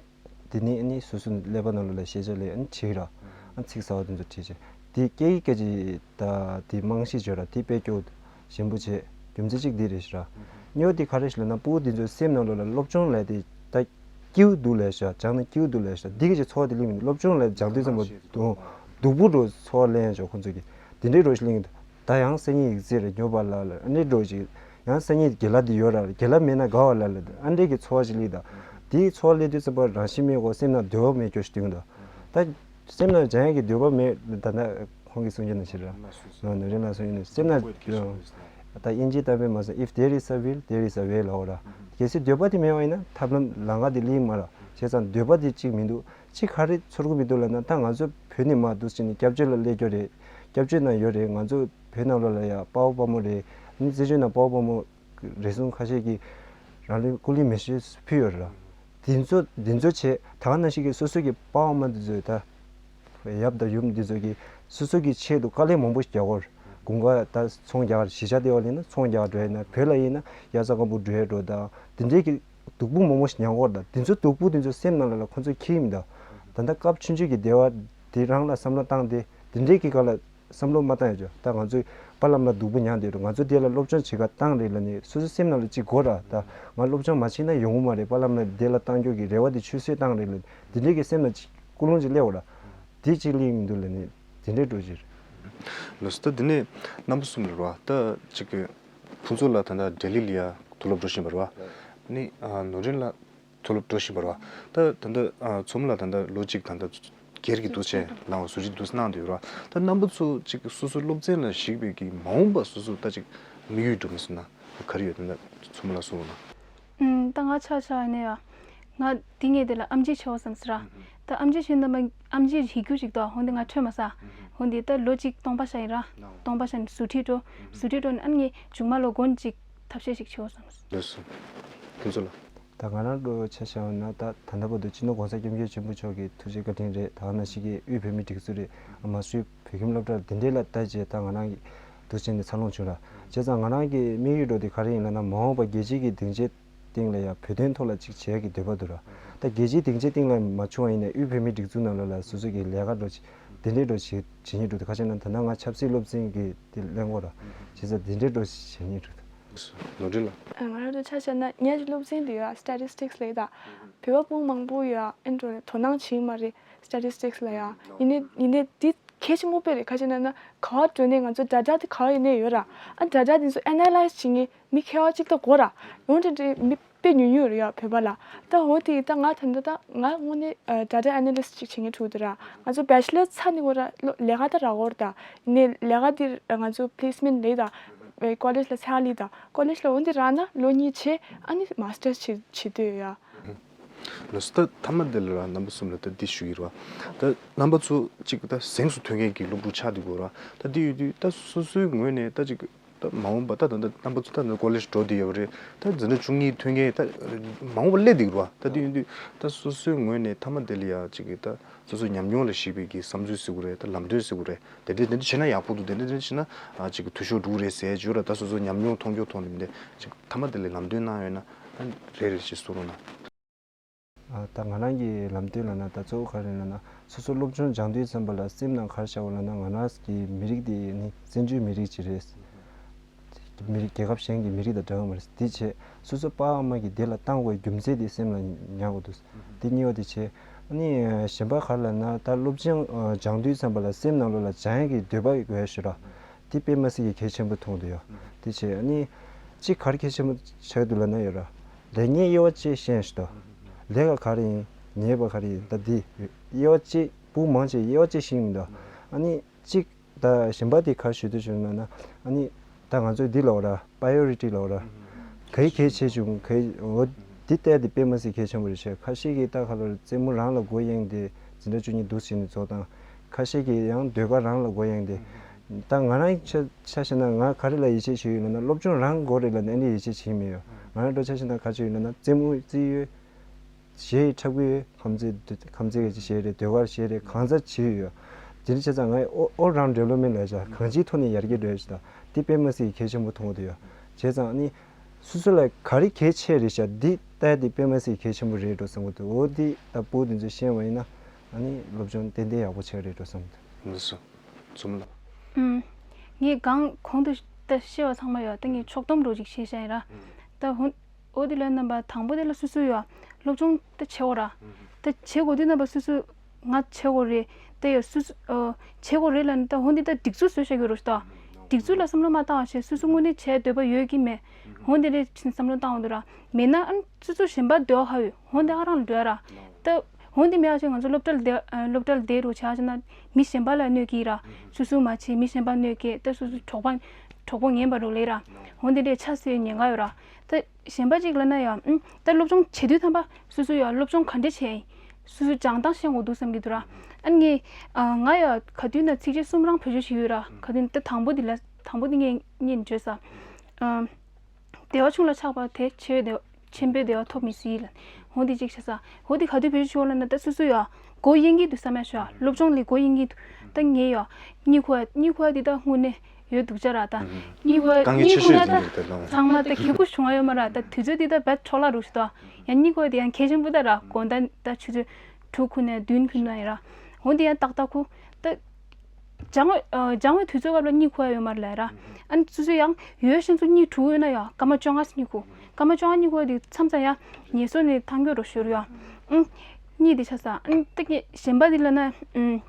དེ་ནས་ཨ་ནི་སོ་སོ་ཀླད་པ་ནང་ལོགས་ལ་ཤེས་བྱ་ལས་ཨ་ནི་བྲིས་ར། ཨ་ཚིག་གསར་བ་དེ་ཚོ་བྲིས་བྱས་དེ་སྐད་ཡིག་སྐད་ཀྱི་ད་དེ་རྨང་གཞི་བརྗོད་ར་དེ་དཔེ་སྐྱོ་ཞིམ་པོ་བྱས་རྒྱུ་མཚན་གཅིག་འདི་རེད་ཤག་ར། གཉིས་པ་དེ་ག་རེ་ཞིག་ལབ་ན་སྤུ་གུ་འདི་ཚོའི་སེམས་ནང་ལོགས་ལ་སློབ་སྦྱོང་ལས་དེ་ད་སྐྱིད་པོ་འདུག་ལབ་ཤག་སྦྱངས་ན་སྐྱིད་པོ་འདུག་ལབ་ཤག་འདི་གི་ཅིག་ཚོར་བ་དེ་སླེབས་མི་འདུག་སློབ་སྦྱོང་ལས་སྦྱངས་དུས་ཙམ་པ་སྡུག་སྡུག་པོ་འགྲོ་ཚོར་བ་སླེབས་ཡོང་ཤག་ཁོང་ཚོ་གིས་དེ་འདྲའི་འགྲོ་ཞིག་གླེང་གི་འདུག་ད་ཡང་སང་ཉིན་ཡིག་ཚད་རེ་ཉོ་བ་ལ་ལ་ཨ་འདྲའི་འགྲོ་ཞིག་ཡང་སང་ཉིན་དགེ་ལགས་འདི་ཡོད་ར་དགེ་ལགས་མེད་ན་དགའ་བ་ལ་ལ་ཨ་འདྲའི་གི་ཚོར་བ་ཞིག་སླེབས་འདུག་དེའི་ཚོར་བ་སླེབས་དུས་ཙམ་པ་རང་བཞིན་མེད་གོ་སེམས་ནང་འདོད་པ་མེད་སྐྱོ་ཞིག་སྟོན་གི་འདུག་ད་སེམས་ནང་སྦྱང་ཡག་གི་འདོད་པ་མེད་ད་ལྟ་ཁོང་གིས་གསུང་རྒྱུ་ནང་བཞིན་ར། ནོར་རིན་ལགས་གསུང་རྒྱུ་ནང་སེམས་ནང་ད་དབྱིན་ཇིའི་གཏམ་དཔེ་མ་སོང་། If there is a will, there is a way ལབ་ར། གལ་སྲིད་འདོད་པ་དེ་མེད་པ་ཡིན་ན་ཐབས་ལམ་ལམ་ཁ་དེ་སླེབས་མ་ར། བྱས་ཙང་འདོད་པ་དེ་གཅིག་མི་འདུག་གཅིག་ག་རེ་ཚོར་གི་མི་འདུག་ལབ་ན་ད་ང་ཚོ་བོད་ནས་མར་འདུག་སེ་བྱས་ནས་སྐྱབས་བཅོལ་ལ་སླེབས་རྒྱུ་རེད། སྐྱབས་བཅོལ་ནང་ཡོད་རེད། ང་ཚོ་བོད་ནང་ལོགས་ལ་ཡ་དཔའ་བོ་དཔའ་མོ་རེད། ཨ་ནི་བཙན་བྱོལ་ནང་དཔའ་བོ་དཔའ་མོ་རེ་ཟུང་ཁ་ཤས་ཀྱིས་རང་ལུས་སྐུ་ལུས་མེ་མཆོད་ཕུལ་ཡོད་རེད། དེ་ཚོ་དེ་ཚོ་བྱས་ད་ག་ནང་བཞིན་གྱི་སོ་སོ་གི་དཔའ་བོ་དཔའ་མོ་དེ་ཚོས་ད་ཡབ་དང་ཡུམ་དེ་ཚོ་གིས་སོ་སོ་གི་ཆེད་དུ་དཀའ་ལས་མང་པོ་ཞིག་རྒྱག་གོ། དགུན་ཁ་ད་ཚོང་རྒྱག་གཞིས་ཆགས་དེ་བ་ལ་ཡིན་ན་ཚོང་རྒྱག་འགྲོ་ཡ་ཡིན་ན་བོད་ལ་ཡིན་ན་དབྱར་རྩྭ་དཀར་པོ་འགྲོ་ཡ་འགྲོ་དང་དེ་འདྲའི་གི་སྡུག་པོ་མང་པོ་ཞིག་མྱངས་གོ། ད་དེ་ཚོ་སྡུག་པོ་དེ་ཚོ་སེམས་ནང་ལ་ལ་ཁོ་ཚོ་འཁྱེར་མི་འདུག་ད་ལྟ་སྐབས་ཆུང་ཆུང་གི་བདེ་བ་དེ་རང་ལ་བསམ་བློ་བཏང་སྟེ་དེ་འདྲའི་གི་སྒང་ལ་བསམ་བློ་མ་བཏང་ཡ་ཅོ། ད་ང་ཚོའི་པཱ་ལགས་ལ་སྡུག་པོ་མྱངས་བསྡད་འགྲོ། ང་ཚོ་དེ་ལ་སློབ་སྦྱོང་བྱེད་ག་བཏང་རེད་ལབ་ནས་སོ་སོའི་སེམས་ནང་ལ་གཅིག་དགོས་ར། ད་ང་སློབ་སྦྱོང་མ་བྱས་ན་ཡོང་གི་མ་རེད། པཱ་ལགས་ལ་དེ་ལ་བཏང་རྒྱུ་གི་རེ་བ་དེ་ཆུད་ཟོས་བཏང་རེད་ལབ་དེ་འདྲའི་གི་སེམས་ལ་གཅིག་ཀུན་སློང་ཅིག་སླེབས་འོ་ར། དེ་གཅིག་སླེབས་མི་འདུག་ལབ་ནས་དེ་འདྲའི་འགྲོ་ཅིག་རེད། ལགས་སོ། ད་དེ་ནས་རྣམ་པ་གསུམ་ལ་ར་བ་ད་གཅིག་གི་ཕུན་ཚོགས་ལགས་ད་ལྟ་ལྡི་ལི་ལ་ཡ་མཐོ་སློབ་འགྲོ་བཞིན་པ་ར་བ། ནི་ནོར་རིན་ལགས་མཐོ་སློབ་འགྲོ་བཞིན་པ་རེད་བ། ད་ད་ལྟ་ཨ་མཚོ་མོ་ལགས་ད་ལྟ་ལོ་གཅིག་ད་ལྟ་སྒེར་གྱི་འདུག་སེ་ལངས་བ་ཟུར་གྱི་འདུག་སེ་གནང་བསྡད་ཡོད་རེད་བ། ད་རྣམ་པ་ཚོ་གཅིག་སོ་སོའི་སློབ་ཚན་ལ་གཞིགས་པའི་གི་མ་འོངས་པ་སོ་སོ་ད་གཅིག་དམིགས་ཡུལ་འགྲོ་མི་སོང་ན་ག་རེ་ཡོད། ད་ལྟ་མཚོ་མོ་ལགས་གསུངས་ན། ཨུམ། ད་ང་ཆ་བཞག་ནས་ཡ། ང་འདི་ངས་དེ་ལ་ཨེམ་ཆི་བྱེད་འོ་བསམ་སི་ར། ད་ཨེམ་ཆི་བྱེད་ན་མ་ཨེམ་ཆི་ཡི་རྒྱུ་ཅིག་ད་འོན་ཏེ་ང་འཕྲོད་མ་ས། འོན་ཏེ་ད་ལོ་གཅིག་སྟོང་པ་ཤ་ཡིན་ར། སྟོང་པ་ཤ་ནས་ཟུར་ཁྲིད་འགྲོ། ཟུར་ཁྲིད་འགྲོ་ནས་ཨ་ནི་ངས་མཇུག་མ་ལོ་དགོན་གཅིག་ཐབས་ཤེས་ཤིག་བྱེད་འོ་བསམ། ལགས་སོ། ཕུན་ཚོགས་ལགས། ད་ང་རང་ལོ་ཆ་བཞག་ན་ད་ད་ལྟ་བར་དུ་སྤྱི་ནོར་༸གོང་ས་༸སྐྱབས་མགོན་ཆེན་པོ་མཆོག་གི་ཐུགས་རྗེ་བཀའ་དྲིན་རེད། ད་ག་ནང་བཞིན་གྱི་དབུས་བོད་མིའི་སྒྲིག་འཛུགས་རེད། མ་སུའི་བོད་ཁྱིམ་སློབ་གྲྭ་འདི་འདྲའི་ལ་ལྟ་བྱས་ད་ང་རང་གི་འདུག་བྱས་ནས་འཚར་ལོངས་བྱུང་ར། བྱས་ཙང་ང་རང་གི་དམིགས་ཡུལ་འགྲོ་དེ་ག་རེ་ཡིན་ལབ་ན་མ་འོངས་པ་རྒྱལ་སྤྱིའི་གི་སྡིངས་ཆའི་སྟེང་ལ་ཡང་བོད་དོན་ཐོག་ལ་ཅིག་བྱེད་ཡག་གི་འདོད་པ་འདུག་ར། ད་རྒྱལ་སྤྱིའི་སྡིངས་ཆའི་སྟེང་ལ་མ་བྱུང་བ་ཡིན་ནའི་དབུས་བོད་མིའི་སྒྲིག་འཛུགས་ནང་ལོགས་ལ་སོ་སོ་གི་ལས་ཀ་འགྲོ་ཅིག་དེ་འདྲའི་འགྲོ་བྱེད་བྱེད་སྙིང་འདུག་ད་ཁ་ཤས་ན་ད་ལྟ་ང་ཆབ་སྲིད་སློབ་ཚན་གྱི་དེ་ལེན་གོ་ར། བྱས་ཙང་དེ་འདྲའི་འགྲོ་བྱེད་སྙིང་འདུག་ནོར་འདྲི་ལ། ང་རང་ཚོ་ཆ་བཞག་ན་ངའི་སློབ་ཚན་དེ་ཡ་སི་ཊེ་ཊི་སི་ཊིག་སི་ལབ་ད། བོད་པ་སྤུན་མང་པོ་ཡ་ཨེ་འགྲོ་ནས་དོ་སྣང་བྱེད་མ་རེད་སི་ཊེ་ཊི་སི་ཊིག་སི་ལ་ཡ། ཡིན་ནའི་ཡིན་ནའི་དེ་གལ་ཆེན་པོ་དཔེ་རེད། ཁ་ཅིག་ན་ན་ག་བ་འགྲོ་ནས་ང་ཚོ་ཌེ་ཊ་དེ་ག་བ་ཡིན་ནའི་ཡོད་ར། ཨ་ཌེ་ཊ་དེ་ཚོ་ཨེ་ན་ལའི་སི་བྱེད་མཁན་མི་མཁས་པ་གཅིག་ད་དགོས་ར། ཡོང་དེ་འདྲའི་མི་དཔེ་ཉུང་ཉུང་རེད་ཡ་བོད་པ་ལ། ད་འོ་དེ་ད་ང་ད་ལྟ་ད་ང་དངོས་གནས་ཌེ་ཊ་ཨེ་ན་ལི་སི་ཊི་ཅིག་བྱེད་མཁན་ཐུག་དེ་ར། ང་ཚོ་བེ་ཅི་ལར་ཚར་ནས་འོ་ར་ལོ་ལས་ཀ་ད་རག་གོ་ར། ད་ཡིན་ནའི་ལས་ཀ་དེ་ང་ཚོ་པི་ལེ་སི་མེན་ཊི་ལབ་ད་ཀོ་ལེཇ་ལ་ཚར་ལི་ད་ཀོ་ལེཇ་ལ་འོ་དེ་རག་ན་ལོ་གཉིས་བྱས་ཨ་ནི་མ་སི་ཊར་སི་བྱེད་བྱེད་འདོད་ཡ། ལགས་སོ། ད་མཐའ་མ་དེ་ལ་ར་རྣམ་པ་གསུམ་ལ་ད་འདི་ཞུ་ཡི་རེད་བ། ད་རྣམ་པ་ཚོ་གཅིག་ད་གཟེངས་སུ་ཐོན་མཁན་གྱི་སློབ་ཕྲུག་ཆགས་བསྡད་ཡོད་རེད་བ། ད་འདི་ཡོད་དུས་ད་སོ་སོའི་ངོས་ནས་ད་ཅིག་ད་མ་འོངས་པ་ད་ད་ད་རྣམ་པ་ཚོ་ད་ད་ཀོ་ལེཇ་འགྲོ་བསྡད་ཡོད་རེད། ད་འཛིན་གྲྭ་བཅུ་གཉིས་ཐོན་མཁན་ད་མ་འོངས་པ་སླེབས་བསྡད་ཡོད་རེད་བ། ད་འདི་ཡོད་དུས་ད་སོ་སོའི་ངོས་ནས་མཐའ་མ་དེ་ལ་ཡ་ཅིག་ད་སོ་སོའི་ཉམས་མྱོང་ལ་གཞིགས་པའི་གི་བསམ་ཚུལ་ཟེར་དགོས་རེད། ད་ལམ་སྟོན་ཟེར་དགོས་རེད། དེ་འདྲ་དེ་འདྲ་བྱས་ན་ཡག་པོ་འདུག་དེ་འདྲ་དེ་འདྲ་བྱས་ན་ཨ་ཅིག་འཐུས་ཤོར་འགྲོ་གི་རེད་ཟེར་ཡོད་ར། ད་སོ་སོ་ཉམས་མྱོང་མཐོང་རྒྱུ་མཐོང་ནས་མི་འདྲ་ཅིག་མཐའ་མ་དེ་ལ་ལམ་སྟོན་གནང་ཡོད་ན་ཨ་རེ་རེ་ཞིག་གསུང་རོགས་གནང་། ཨ་ད་ང་རང་གི་ལམ་སྟོན་ལབ་ན་ད་གཙོ་བོ་ག་རེ་ལབ་ན་སོ་སོ་སློབ་སྦྱོང་སྦྱང་དུས་ཙམ་པ་ལ་སེམས་ནང་ག་རེ་ཤར་བ་ལབ་ན་ང་རང་གི་མི་རིགས་དེ་ནི་བཙན་བྱོལ་མི་རིགས་ཅིག་རེད། མི་རིགས་རྒྱལ་ཁབ་གཞན་གྱི་མི་རིགས་དང་འདྲ་གི་མ་རེད། དེ་བྱས་སོ་སོ་པ་ཕ་མ་གིས་དེ་ལ་བཏང་དགོས་རྒྱུ་མཚན་དེ་སེམས་ལ་ཉར་དགོས་འདུག་དེ་གཉིས་པ་དེ་བྱས་ཨ་ནི་གཞན་པ་ག་རེ་ལབ་ན་ད་སློབ་སྦྱོང་སྦྱང་དུས་ཙམ་པ་ལ་སེམས་ནང་ལོགས་ལ་སྦྱང་ཡག་གི་འདོད་པ་དགོས་ཡ་ཞུ་ར། དེ་དཔེ་མ་སྲིད་ཀྱི་གལ་ཆེན་པོ་མཐོང་འདུག་ཡ། དེ་བྱས་ཨ་ནི་གཅིག་ག་རེ་གལ་ཆེན་པོ་ཆགས་འདུག་ལབ་ན་ཡོད་ར། ལས་ངན་དབྱེ་བ་ཕྱེ་ཤེས་ཞུ་དོ། ལས་ཀ་ག་རེ་ཡིན་ཉེས་པ་ག་རེ་ཡིན་ད་འདི་དབྱེ་བ་ཕྱེ་བུ་མང་ཆེ་དབྱེ་བ་ཕྱེ་ཤེས་མི་འདུག་ཨ་ནི་གཅིག་ད་གཞན་པ་དེ་ག་རེ་ཞུ་འདོད་བྱུང་ན་ན་ཨ་ནི་ད་ང་ཚོས་འདི་ལབ་ར་པ་རི་ཡོ་རི་ཊི་ལབ་ར། ག་ཡི་གལ་ཆེ་བྱུང་ག་ཡི་འོ་ འདི་ལྟས་དེ་དཔེ་མ་སྲིད་གལ་ཆེན་པོ་རེད་ཤག་ཁ་ཤས་ཀྱིས་ད་ག་ལོར་རྩེད་མོ་རང་ལ་མགོ་གཡེང་སྟེ་འཛིན་གྲྭ་བཅུ་གཉིས་འདུག་ཟེར་ནས་རྫོགས་དང་། ཁ་ཤས་ཀྱིས་ཡང་ཟློས་གར་རང་ལ་མགོ་གཡེང་སྟེ། ད་ང་རང་ཆ་ཆ་བཞག་ན་ང་ག་རེ་ལ་ཡིད་ཆེས་བྱེད་ཡོད་ལབ་ན་སློབ་སྦྱོང་རང་མགོ་རེད་ལབ་ན་ཨ་ནི་ཡིད་ཆེས་བྱེད་ཀྱི་མེད་ཡོད། ང་རང་འགྲོ་ཆ་བཞག་ན་ག་ཅིག་ཡོད་ལབ་ན་རྩེད་མོ་རྩེ་ཡོད། གཞས་འཁྲབ་ཀྱི་ཡོད། ཁམས་ཚན་ཁམས་ཚན་གྱི་གཞས་རེད། ཟློས་གར་གཞས་རེད། གང་ཟག་བྱེད་ཡོད། དེ་འདྲ་བྱས་ཙང་ང་ཨོ་ཨོ་རང་ཌེ་ཝེ་ལོབ་མེན་ཊི་ལབ་བྱ་གང་ཅིའི་ཐོག་ནས་ཡར་རྒྱས་འགྲོ་ཡ་ཞིག་དང་དེ་དཔེ་མ་སྲིད་གལ་ཆེན་པོ་མཐོང་གི་འདུག་ཡ། བྱས་ཙང་ཨ་ནི་སོ་སོ་ལ་ག་རེ་གལ་ཆེ་རེད་ཤག་འདི་ལྟ་ཡ་དེ་དཔེ་མ་སྲིད་གལ་ཆེན་པོ་རེད་འགྲོ་བསམ་གི་འདུག་འོ་འདི་ད་ཕྲུ་གུ་དེ་ཚོས་ཤེས་པ་ཡིན་ན་ཨ་ནི་སློབ་སྦྱོང་ཏན་ཏན་ཡག་པོ་བྱེད་ཡ་རེད་འགྲོ་བསམ་གི་འདུག་ལགས་སོ། འཛོམས་ལགས། ཨུམ། ངས་གང་གོང་དུ་ད་བཤད་པ་ཚང་མ་ཡོད་ད་ངས་ཕྱོགས་བསྡོམས་འདྲ་ཅིག་བྱས་བཞག་ཡིན་ར། ད་ཧོན། འོ་དེ་ལ་རྣམ་པ་དང་པོ་དེ་ལ་སོ་སོ་ཡོད། སློབ་སྦྱོང་ད་བྱེད་དགོས་ར། ད་བྱེད་དགོས་དུས་རྣམ་པ་སོ་སོ་ང་བྱེད་དགོས་རེད། ད་ཡོད་སོ་སོ་ཨ། བྱེད་དགོས་རེད་ལབ་ནས་ད་ཧོན་དེ་ད་སྒྲིག་འཛུགས་བཟོས་བཞག་ཡོད་ར་ད། སྒྲིག་འཛུགས་ལ་བསམ་བློ་མ་བཏང་བ་བྱས་སོ་སོ་དངོས་གནས་བྱེད་འདོད་པ་ཡོད་ཀྱི་མེད། ཧོན་དེ་ལས་ཕྱིན་བསམ་བློ་བཏང་འོང་དུས་ར། མེད་ན་ཨ་སོ་སོ་གཞན་པ་འདོད་ཧ་ཡོད་ཧོན་དེ་ཨ་རང་ལ་འདོད་ར། ད། འོན་ཏེ་མེད་ཨ་ཅེ་ང་ཚོ་སློབ་གྲྭ་ལ་བསྡད་ཨ་སློབ་གྲྭ་ལ་བསྡད་རོགས་བྱ་ཞེ་ན་མི་གཞན་པ་ལ་གནོད་ཀྱི་ར། སོ་སོ་མ་བྱེད་མི་གཞན་པ་གནོད་ཀྱི་ད་སོ་སོ་གྲོགས་པོ་གྲོགས་པོ་ངན་པ་རོགས་ལས་ར། འོན་ཏེ་འདྲས་ཆ་སྲིད་ཉེན་ཁ་ཡོད་ར། ད་གཞན་པ་ཅིག་ལ་ན་ཡང་ཨུམ་ད་སློབ་སྦྱོང་བྱེད་དུས་ཐམ་པ་སོ་སོ་ཡང་སློབ་སྦྱོང་ག་འདྲས་བྱས་ཡིན། སོ་སོ་སྦྱང་སྟངས་ཤེས་དགོས་འདུག་བསམ་གྱི་འདུག་ར། ཨ་ངས་ཨ་ང་ཡང་ག་དུས་ན་ཚིགས་བཅད་གསུམ་རང་བེད་སྤྱོད་བྱེད་ཡོད་ར། ག་དུས་ན་ད་དང་པོ་འདི་ལ་དང་པོ་འདི་ངས་ངས་བརྗོད་ས། ཨ། བདེ་བ་ཆུང་ལ་ཆགས་པ་དེ་ཆེ་བའི་བདེ་བ་ཆེན་པོའི་བདེ་བ་ཐོབ་མི་སྲིད་ལ། འོ་འདི་གཅིག་བྱས་ས། འོ་འདི་ག་དུས་བེད་སྤྱོད་ལ་ན་ད་སོ་སོ་ཡ་མགོ་གཡེང་གི་འདུག་བསམ་ཡ་ཤོག་སློབ་སྦྱོང་ལས་མགོ་གཡེང་གི་འདུག་ད་ངས་ཡ་གཉིད་ཁུག་ཡ་གཉིད་ཁུག་ཡ་འདི་ད་དངོས་གནས་ཡོད་སྡུག་ཅག་ར་ད། གཉིད་ཁུག་ཡ་དཀའ་ངལ་གཉིད་ཆེ་ཁུག་ཤོས་ཡ་ཅིག་ད་འདུག་ད་ལོ། ཚང་མ་ད་གི་ཁུག་བྱུང་ཡ་ཡོད་མ་ར་ད་དུས་ཚོད་འདི་ད་བད་འཕྲོ་བརླག་རུ་ཞིག་ད། ཡ་གཉིད་ཁུག་ཡ་འདི་ཡང་གལ་ཆེན་པོ་ད་ར་དགོང་དག་ད་ཆུ་ཚོད་དྲུག་ཁུག་ནས་བདུན་ཁུག་ན་ཡ་ར། འོ་འདི་ཡང་ཏག་ཏག་ཁུག་ད། སྦྱང་བའི་ཨ་སྦྱང་བའི་དུས་ཚོད་སྐབས་ལ་གཉིད་ཁུག་ཡ་ཡོད་མ་རེད་ལ་ཡ་ར། ཨ་ནི་སོ་སོ་ཡང་ཡོད་ཤེས་ཚོ་གཉིད་དྲུག་ཡོད་ན་ཡང་སྐར་མ་བཅོ་ལྔ་གཉིད་ཁུག་སྐར་མ་བཅོ་ལྔ་གཉིད་ཁུག་དེ་མཚམས་མཚམས་ཡང་ངལ་གསོ་ནས་ཐང་སྐྱོ་རུ་ཤོར་ཡ། ཨུ། གཉིད་དེ་ཆགས་ས་ཨ་ནི་ཏིག་གཉིད་གཞན་པ་དེ་ལ་ན་ཨུ།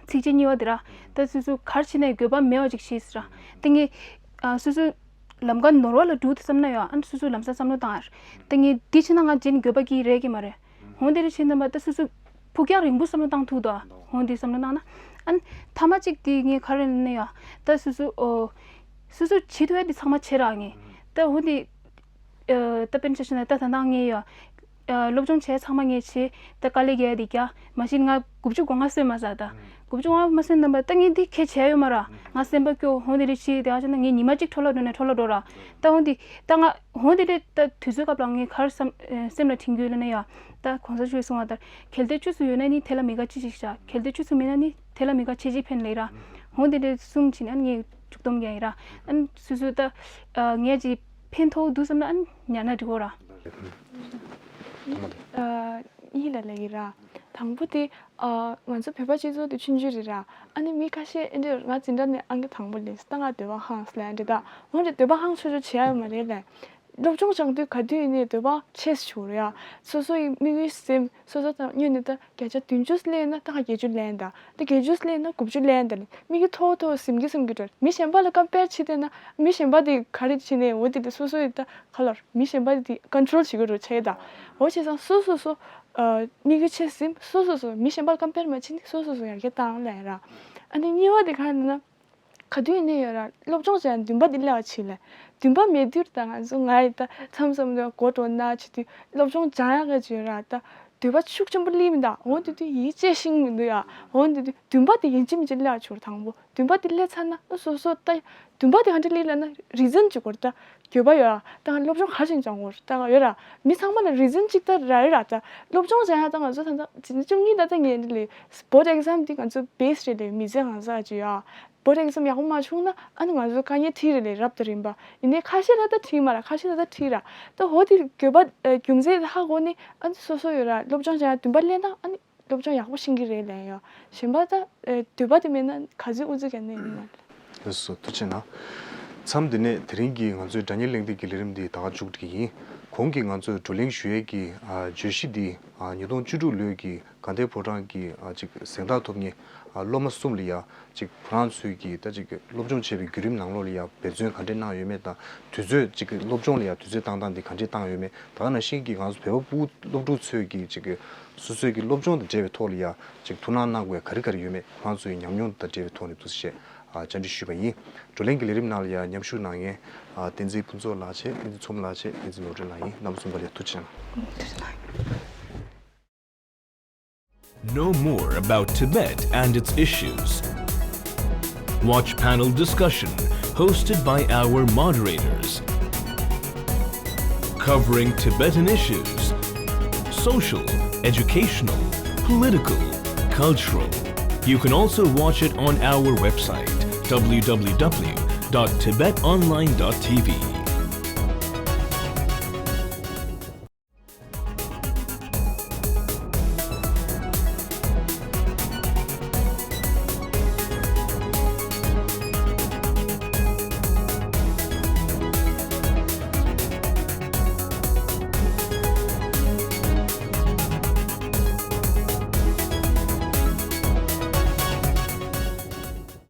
ཚིགས་བཅད་གཉིས་པ་དེ་ར། ད་སོ་སོ་གར་ཕྱིན་ནས་དགོས་པ་མེད་པ་ཅིག་བྱེད་ཟེར་ར། ཏིག་གཉིད་ཨ་སོ་སོ་ལམ་ཁ་ནོར་བ་ལ་འགྲོ་དུས་བསམ་ན་ཡང་ཨ་ནི་སོ་སོ་ལམ་སང་བསམ་བློ་བཏང་ཡ་རེད། ཏིག་གཉིད་འདི་ཕྱིན་ན་ང་རྗེས་ནས་དགོས་པ་གི་རེད་ཀྱི་མ་རེད། འོན་ཏེ་རེ་ཕྱིན་ན་མ་ད་སོ་སོ་ཕུགས་རྒྱང་རིང་པོ་བསམ་བློ་བཏང་ཐུབ་དོ། འོན་ཏེ་བསམ་བློ་བཏང་ན་ཨ་ནི་ཐ་མ་གཅིག་དེ་ངས་ག་རེ་ལབ་ན་ཡ་ད་སོ་སོ་ཨོ། སོ་སོ་བྱེད་ཐུབ་ཡ་དེ་ཚང་མ་བྱེད་ར་ངས་ད་འོན་ཏེ་ཨ་ད་དཔེར་ན་ཆ་བཞག་ན་ད་ད་ནང་ངས་ཡ་ཨ་སློབ་སྦྱོང་བྱས་ཚང་མ་ངས་བྱེད་ད་དཀའ་ལས་རྒྱག་ཡ་དེ་རྒྱག་མ་གཞི་ང་དགུ་བཅུ་གོ་ལྔ་སོན་མ་ཟ་ད་དགུ་བཅུ་གོ་ལྔ་མ་སོན་ན་མ་ད་ངས་འདི་ཁས་བྱས་ཡོད་མ་ར་ང་སེམས་པ་སྐྱོ་འོན་ཏེ་རེ་ཕྱིན་ད་ཨ་ཆ་ན་ངས་ཉི་མ་གཅིག་འཕྲོ་བརླག་འགྲོ་ནས་འཕྲོ་བརླག་འགྲོ་ར་ད་འོན་ཏེ་ད་ང་འོན་ཏེ་རེ་ད་དུས་ཚོད་སྐབས་ལ་ངས་ག་རེ་བསམ་སེམས་ལ་དྲན་རྒྱུ་ཡོད་ལབ་ན་ཡ། ད་གོང་ས་མཆོག་གིས་གསུངས་པ་ལྟར་གལ་ཏེ་བཅུ་ཙམ་ཡོད་ན་ནི་དེ་ལ་མི་དགའ་ཅི་ཞིག་བྱ། གལ་ཏེ་བཅུ་ཙམ་མེད་ན་ནི་དེ་ལ་མི་དགའ་ཆེ་ཅི་ཕན་ལས་ར། འོ་དེ་འདྲའི་གསུམ་བྱིན་ཨ་ནི་ངས་མཇུག་སྡོམ་རྒྱག་ཡིན་ར། ཨ་ནི་སོ་སོ་ད་ངས་ཅི་ཕན་ཐོགས་འདུག་བསམ་ན་ཨ་ནི་ཉར་ན་འགྲིག་གོ་ར། གཉིས་ལ་ལབ་ཀྱི་ར། དང་པོ་དེ་ང་ཚོ་བོད་པ་སྤྱི་ཚོགས་དེ་ཆུང་ཆུང་རེད་ར། ཨ་ནི་མི་ཁ་ཤས་ཨེ་འདྲ་ང་འཛིན་གྲྭ་ནས་ཨང་ཀི་དང་པོ་ལེན་ད་ང་འདོད་པ་ཧང་སླེ་འདྲ་ད་འོ་འདྲ་འདོད་པ་ཧང་ཆོ་ཆོ་བྱེད་ཡ་ཡོད་མ་རེད་ལས། སློབ་སྦྱོང་སྦྱང་དུས་ག་དུས་ཡིན་ནའི་འདོད་པ་ཆེ་ཞུ་རེད་ཡ། སོ་སོ་ཡི་དམིགས་ཡུལ་སེམས་སོ་སོ་དང་སྔོན་ནས་ད་བརྒྱ་ཆ་བདུན་ཅུ་སླེབས་ན་ད་ང་བརྒྱད་ཅུ་ལེན་ད། ད་བརྒྱད་ཅུ་སླེབས་ན་དགུ་བཅུ་ལེན་ད། དམིགས་ཡུལ་མཐོ་མཐོ་སིམ་གི་སིམ་གི་འགྲོ། མི་གཞན་པ་ལ་ཀམ་པེར་བྱེད་བསྡད་ན་མི་གཞན་པ་དེ་ག་རེ་བྱེད་ནས་འོ་དེ་དེ་སོ་སོ་ཡི་ད་ག་ལོར་མི་གཞན་པ་དེ་ཀོན་ཊོལ་བྱེད་གི་རོ་བྱས་ད། འོ་བྱས་ཙང་སོ་སོ་སོ་དམིགས་ཡུལ་ཆེ་སིམ་སོ་སོ་སོ་མི་གཞན་པ་ལ་ཀམ་པེར་མ་བྱེད་ནི་སོ་སོ་སོ་ཡར་རྒྱས་བཏང་ལ་ཡ་ར། ཨ་ནི་གཉིས་པ་དེ་ག་རེ་ན། ག་དུས་ནས་ཡོད་ར་སློབ་སྦྱོང་བྱས་འདུན་པ་འདི་སླེབས་པ་ཆེ་ལ། འདུན་པ་མེད་དུས་ད་ང་ཚོ་ང་ཡི་ད་མཚམས་མཚམས་ནས་མགོ་བྲོ་ན་བྱེད་དུས་སློབ་སྦྱོང་སྦྱང་ཡག་ག་བྱེད་ར་ད་འདོད་པ་ཤུགས་ཆེན་པོ་སླེབས་མི་འདུག་འོ་དེ་དུས་ཡིད་ཆེས་ཤིང་མི་འདུག་ཡ། འོ་དེ་དུས་འདུན་པ་དེ་ཡིན་གཅིག་མིན་གཅིག་སླེབས་པ་ཆེ་ར་དང་པོ་འདུན་པ་དེ་སླེབས་ཚར་ན་སོ་སོ་ད་འདུན་པ་དེ་ག་འདྲ་སླེབས་ལབ་ན་རི་ཛན་ཅིག་དགོས་ར་ད་འགྱོད་པ་ཡོད་ཨ་ད་ང་སློབ་སྦྱོང་ག་ཞིག་སྦྱང་དགོས་ར་ད་ང་ཡོད་ར་མི་ཚང་མ་ལ་རི་ཛན་ཅིག་ད་ར་ཡོད་ར་ད་སློབ་སྦྱོང་སྦྱང་ཡག་ད་ང་ཚོ་ད་ད་བཅུ་གཉིས་ད་ད་ངས་འདི་ལས་བོཌ་ཨེག་ཛམ་དེ་ང་ཚོ་བེ་སི་རེད་ལས་མི་ཚེ་གང་ཟག་ཅིག་ཡོད་ཨ། བོཌ་ཨེག་ཛམ་ཡག་པོ་མ་བྱུང་ན་ཨ་ནི་ང་ཚོ་དཀའ་ངལ་འཕྲད་རེད་ལས་རབ་དང་རིམ་པ། ཡིན་ནའི་ཁ་ཤས་ལ་ད་འཕྲད་མ་ར་ཁ་ཤས་ལ་ད་འཕྲད་ར། ད་འོ་དེ་འགྱོད་པ་རྒྱུ་མཚན་ཧ་གོ་ནི་ཨ་ནི་སོ་སོ་ཡོད་ར་སློབ་སྦྱོང་བྱ་ཡ་འདུན་པ་སླེབས་ན་ཨ་ནི་སློབ་སྦྱོང་ཡག་པོ་ཤེས་ཀྱི་རེད་ལས་ཡོད་གཞན་པ་ད་འདོད་པ་དེ་མེད་ན་ག་ཚོད་ཨུ་ཚུགས་རྒྱག་ནི་ཡིན་མ་རེད། ལགས་སོ་ཐུགས་རྗེ་གནང་། མཚམས་འདི་ནས་དེ་རིང་གི་ང་ཚོའི་སྒྲ་སྙན་གླེང་སྟེགས་ཀྱི་ལས་རིམ་འདི་ད་ག་མཇུག་སྒྲིལ་གྱི་ཡིན། གོང་གི་ང་ཚོས་བགྲོ་གླེང་ཞུ་ཡས་ཀྱི་བརྗོད་གཞི་འདི་ཉིས་སྟོང་བཅུ་དྲུག་ལོའི་གི་དགའ་ལྡན་ཕོ་བྲང་གི་ཅིག་གཟེངས་རྟགས་ཐོབ་མཁན་སློབ་མ་གསུམ་ལ་ཡ་ཅིག་ཁོ་རང་ཚོའི་གི་ད་ཅིག་སློབ་སྦྱོང་བྱས་པའི་བརྒྱུད་རིམ་ནང་ལོགས་ལ་ཡ་འབད་བརྩོན་ག་འདྲས་གནང་ཡོད་མེད་དང་དུས་ཚོད་ཅིག་སློབ་སྦྱོང་ལ་ཡ་དུས་ཚོད་བཏང་སྟངས་འདི་ག་འདྲས་བཏང་ཡོད་མེད་ད་ག་ནང་བཞིན་གྱི་ང་ཚོ་བོད་པ་ཕྲུ་གུ་སློབ་ཕྲུག་ཚོའི་གི་ཅིག་སོ་སོའི་གི་སློབ་སྦྱོང་དང་འབྲེལ་བའི་ཐོག་ལ་ཡ་ཅིག་ཐུགས་སྣང་གནང་དགོས་ག་རེ་ག་རེ་ཡོད་མེད་ཁོ་རང་ཚོའི་ཉམས་མྱོང་དང་འབྲེལ་བའི་ཐོག་ནས་འདུག་སེ་བཤད། བཅར་འདྲི་ཞུས་པ་ཡིན། བགྲོ་གླེང་གི་ལས་རིམ་ནང་ལ་ཡང་མཉམ་ཞུགས་གནང་མཁན་བསྟན་འཛིན་ཕུན་ཚོགས་ལགས་བྱས། བསྟན་འཛིན་ཚོམ་ལགས་བྱས། བསྟན་འཛིན་ནོར་སྒྲོན་ལགས་ཡིན། རྣམ་པ་གསུམ་པ་ལ་ཐུགས་རྗེ་ཆེ་གནང་། Know more about Tibet and its issues. Watch panel discussion hosted by our moderators, covering Tibetan issues, social, educational, political, cultural. You can also watch it on our website, w w w dot tibet online dot t v.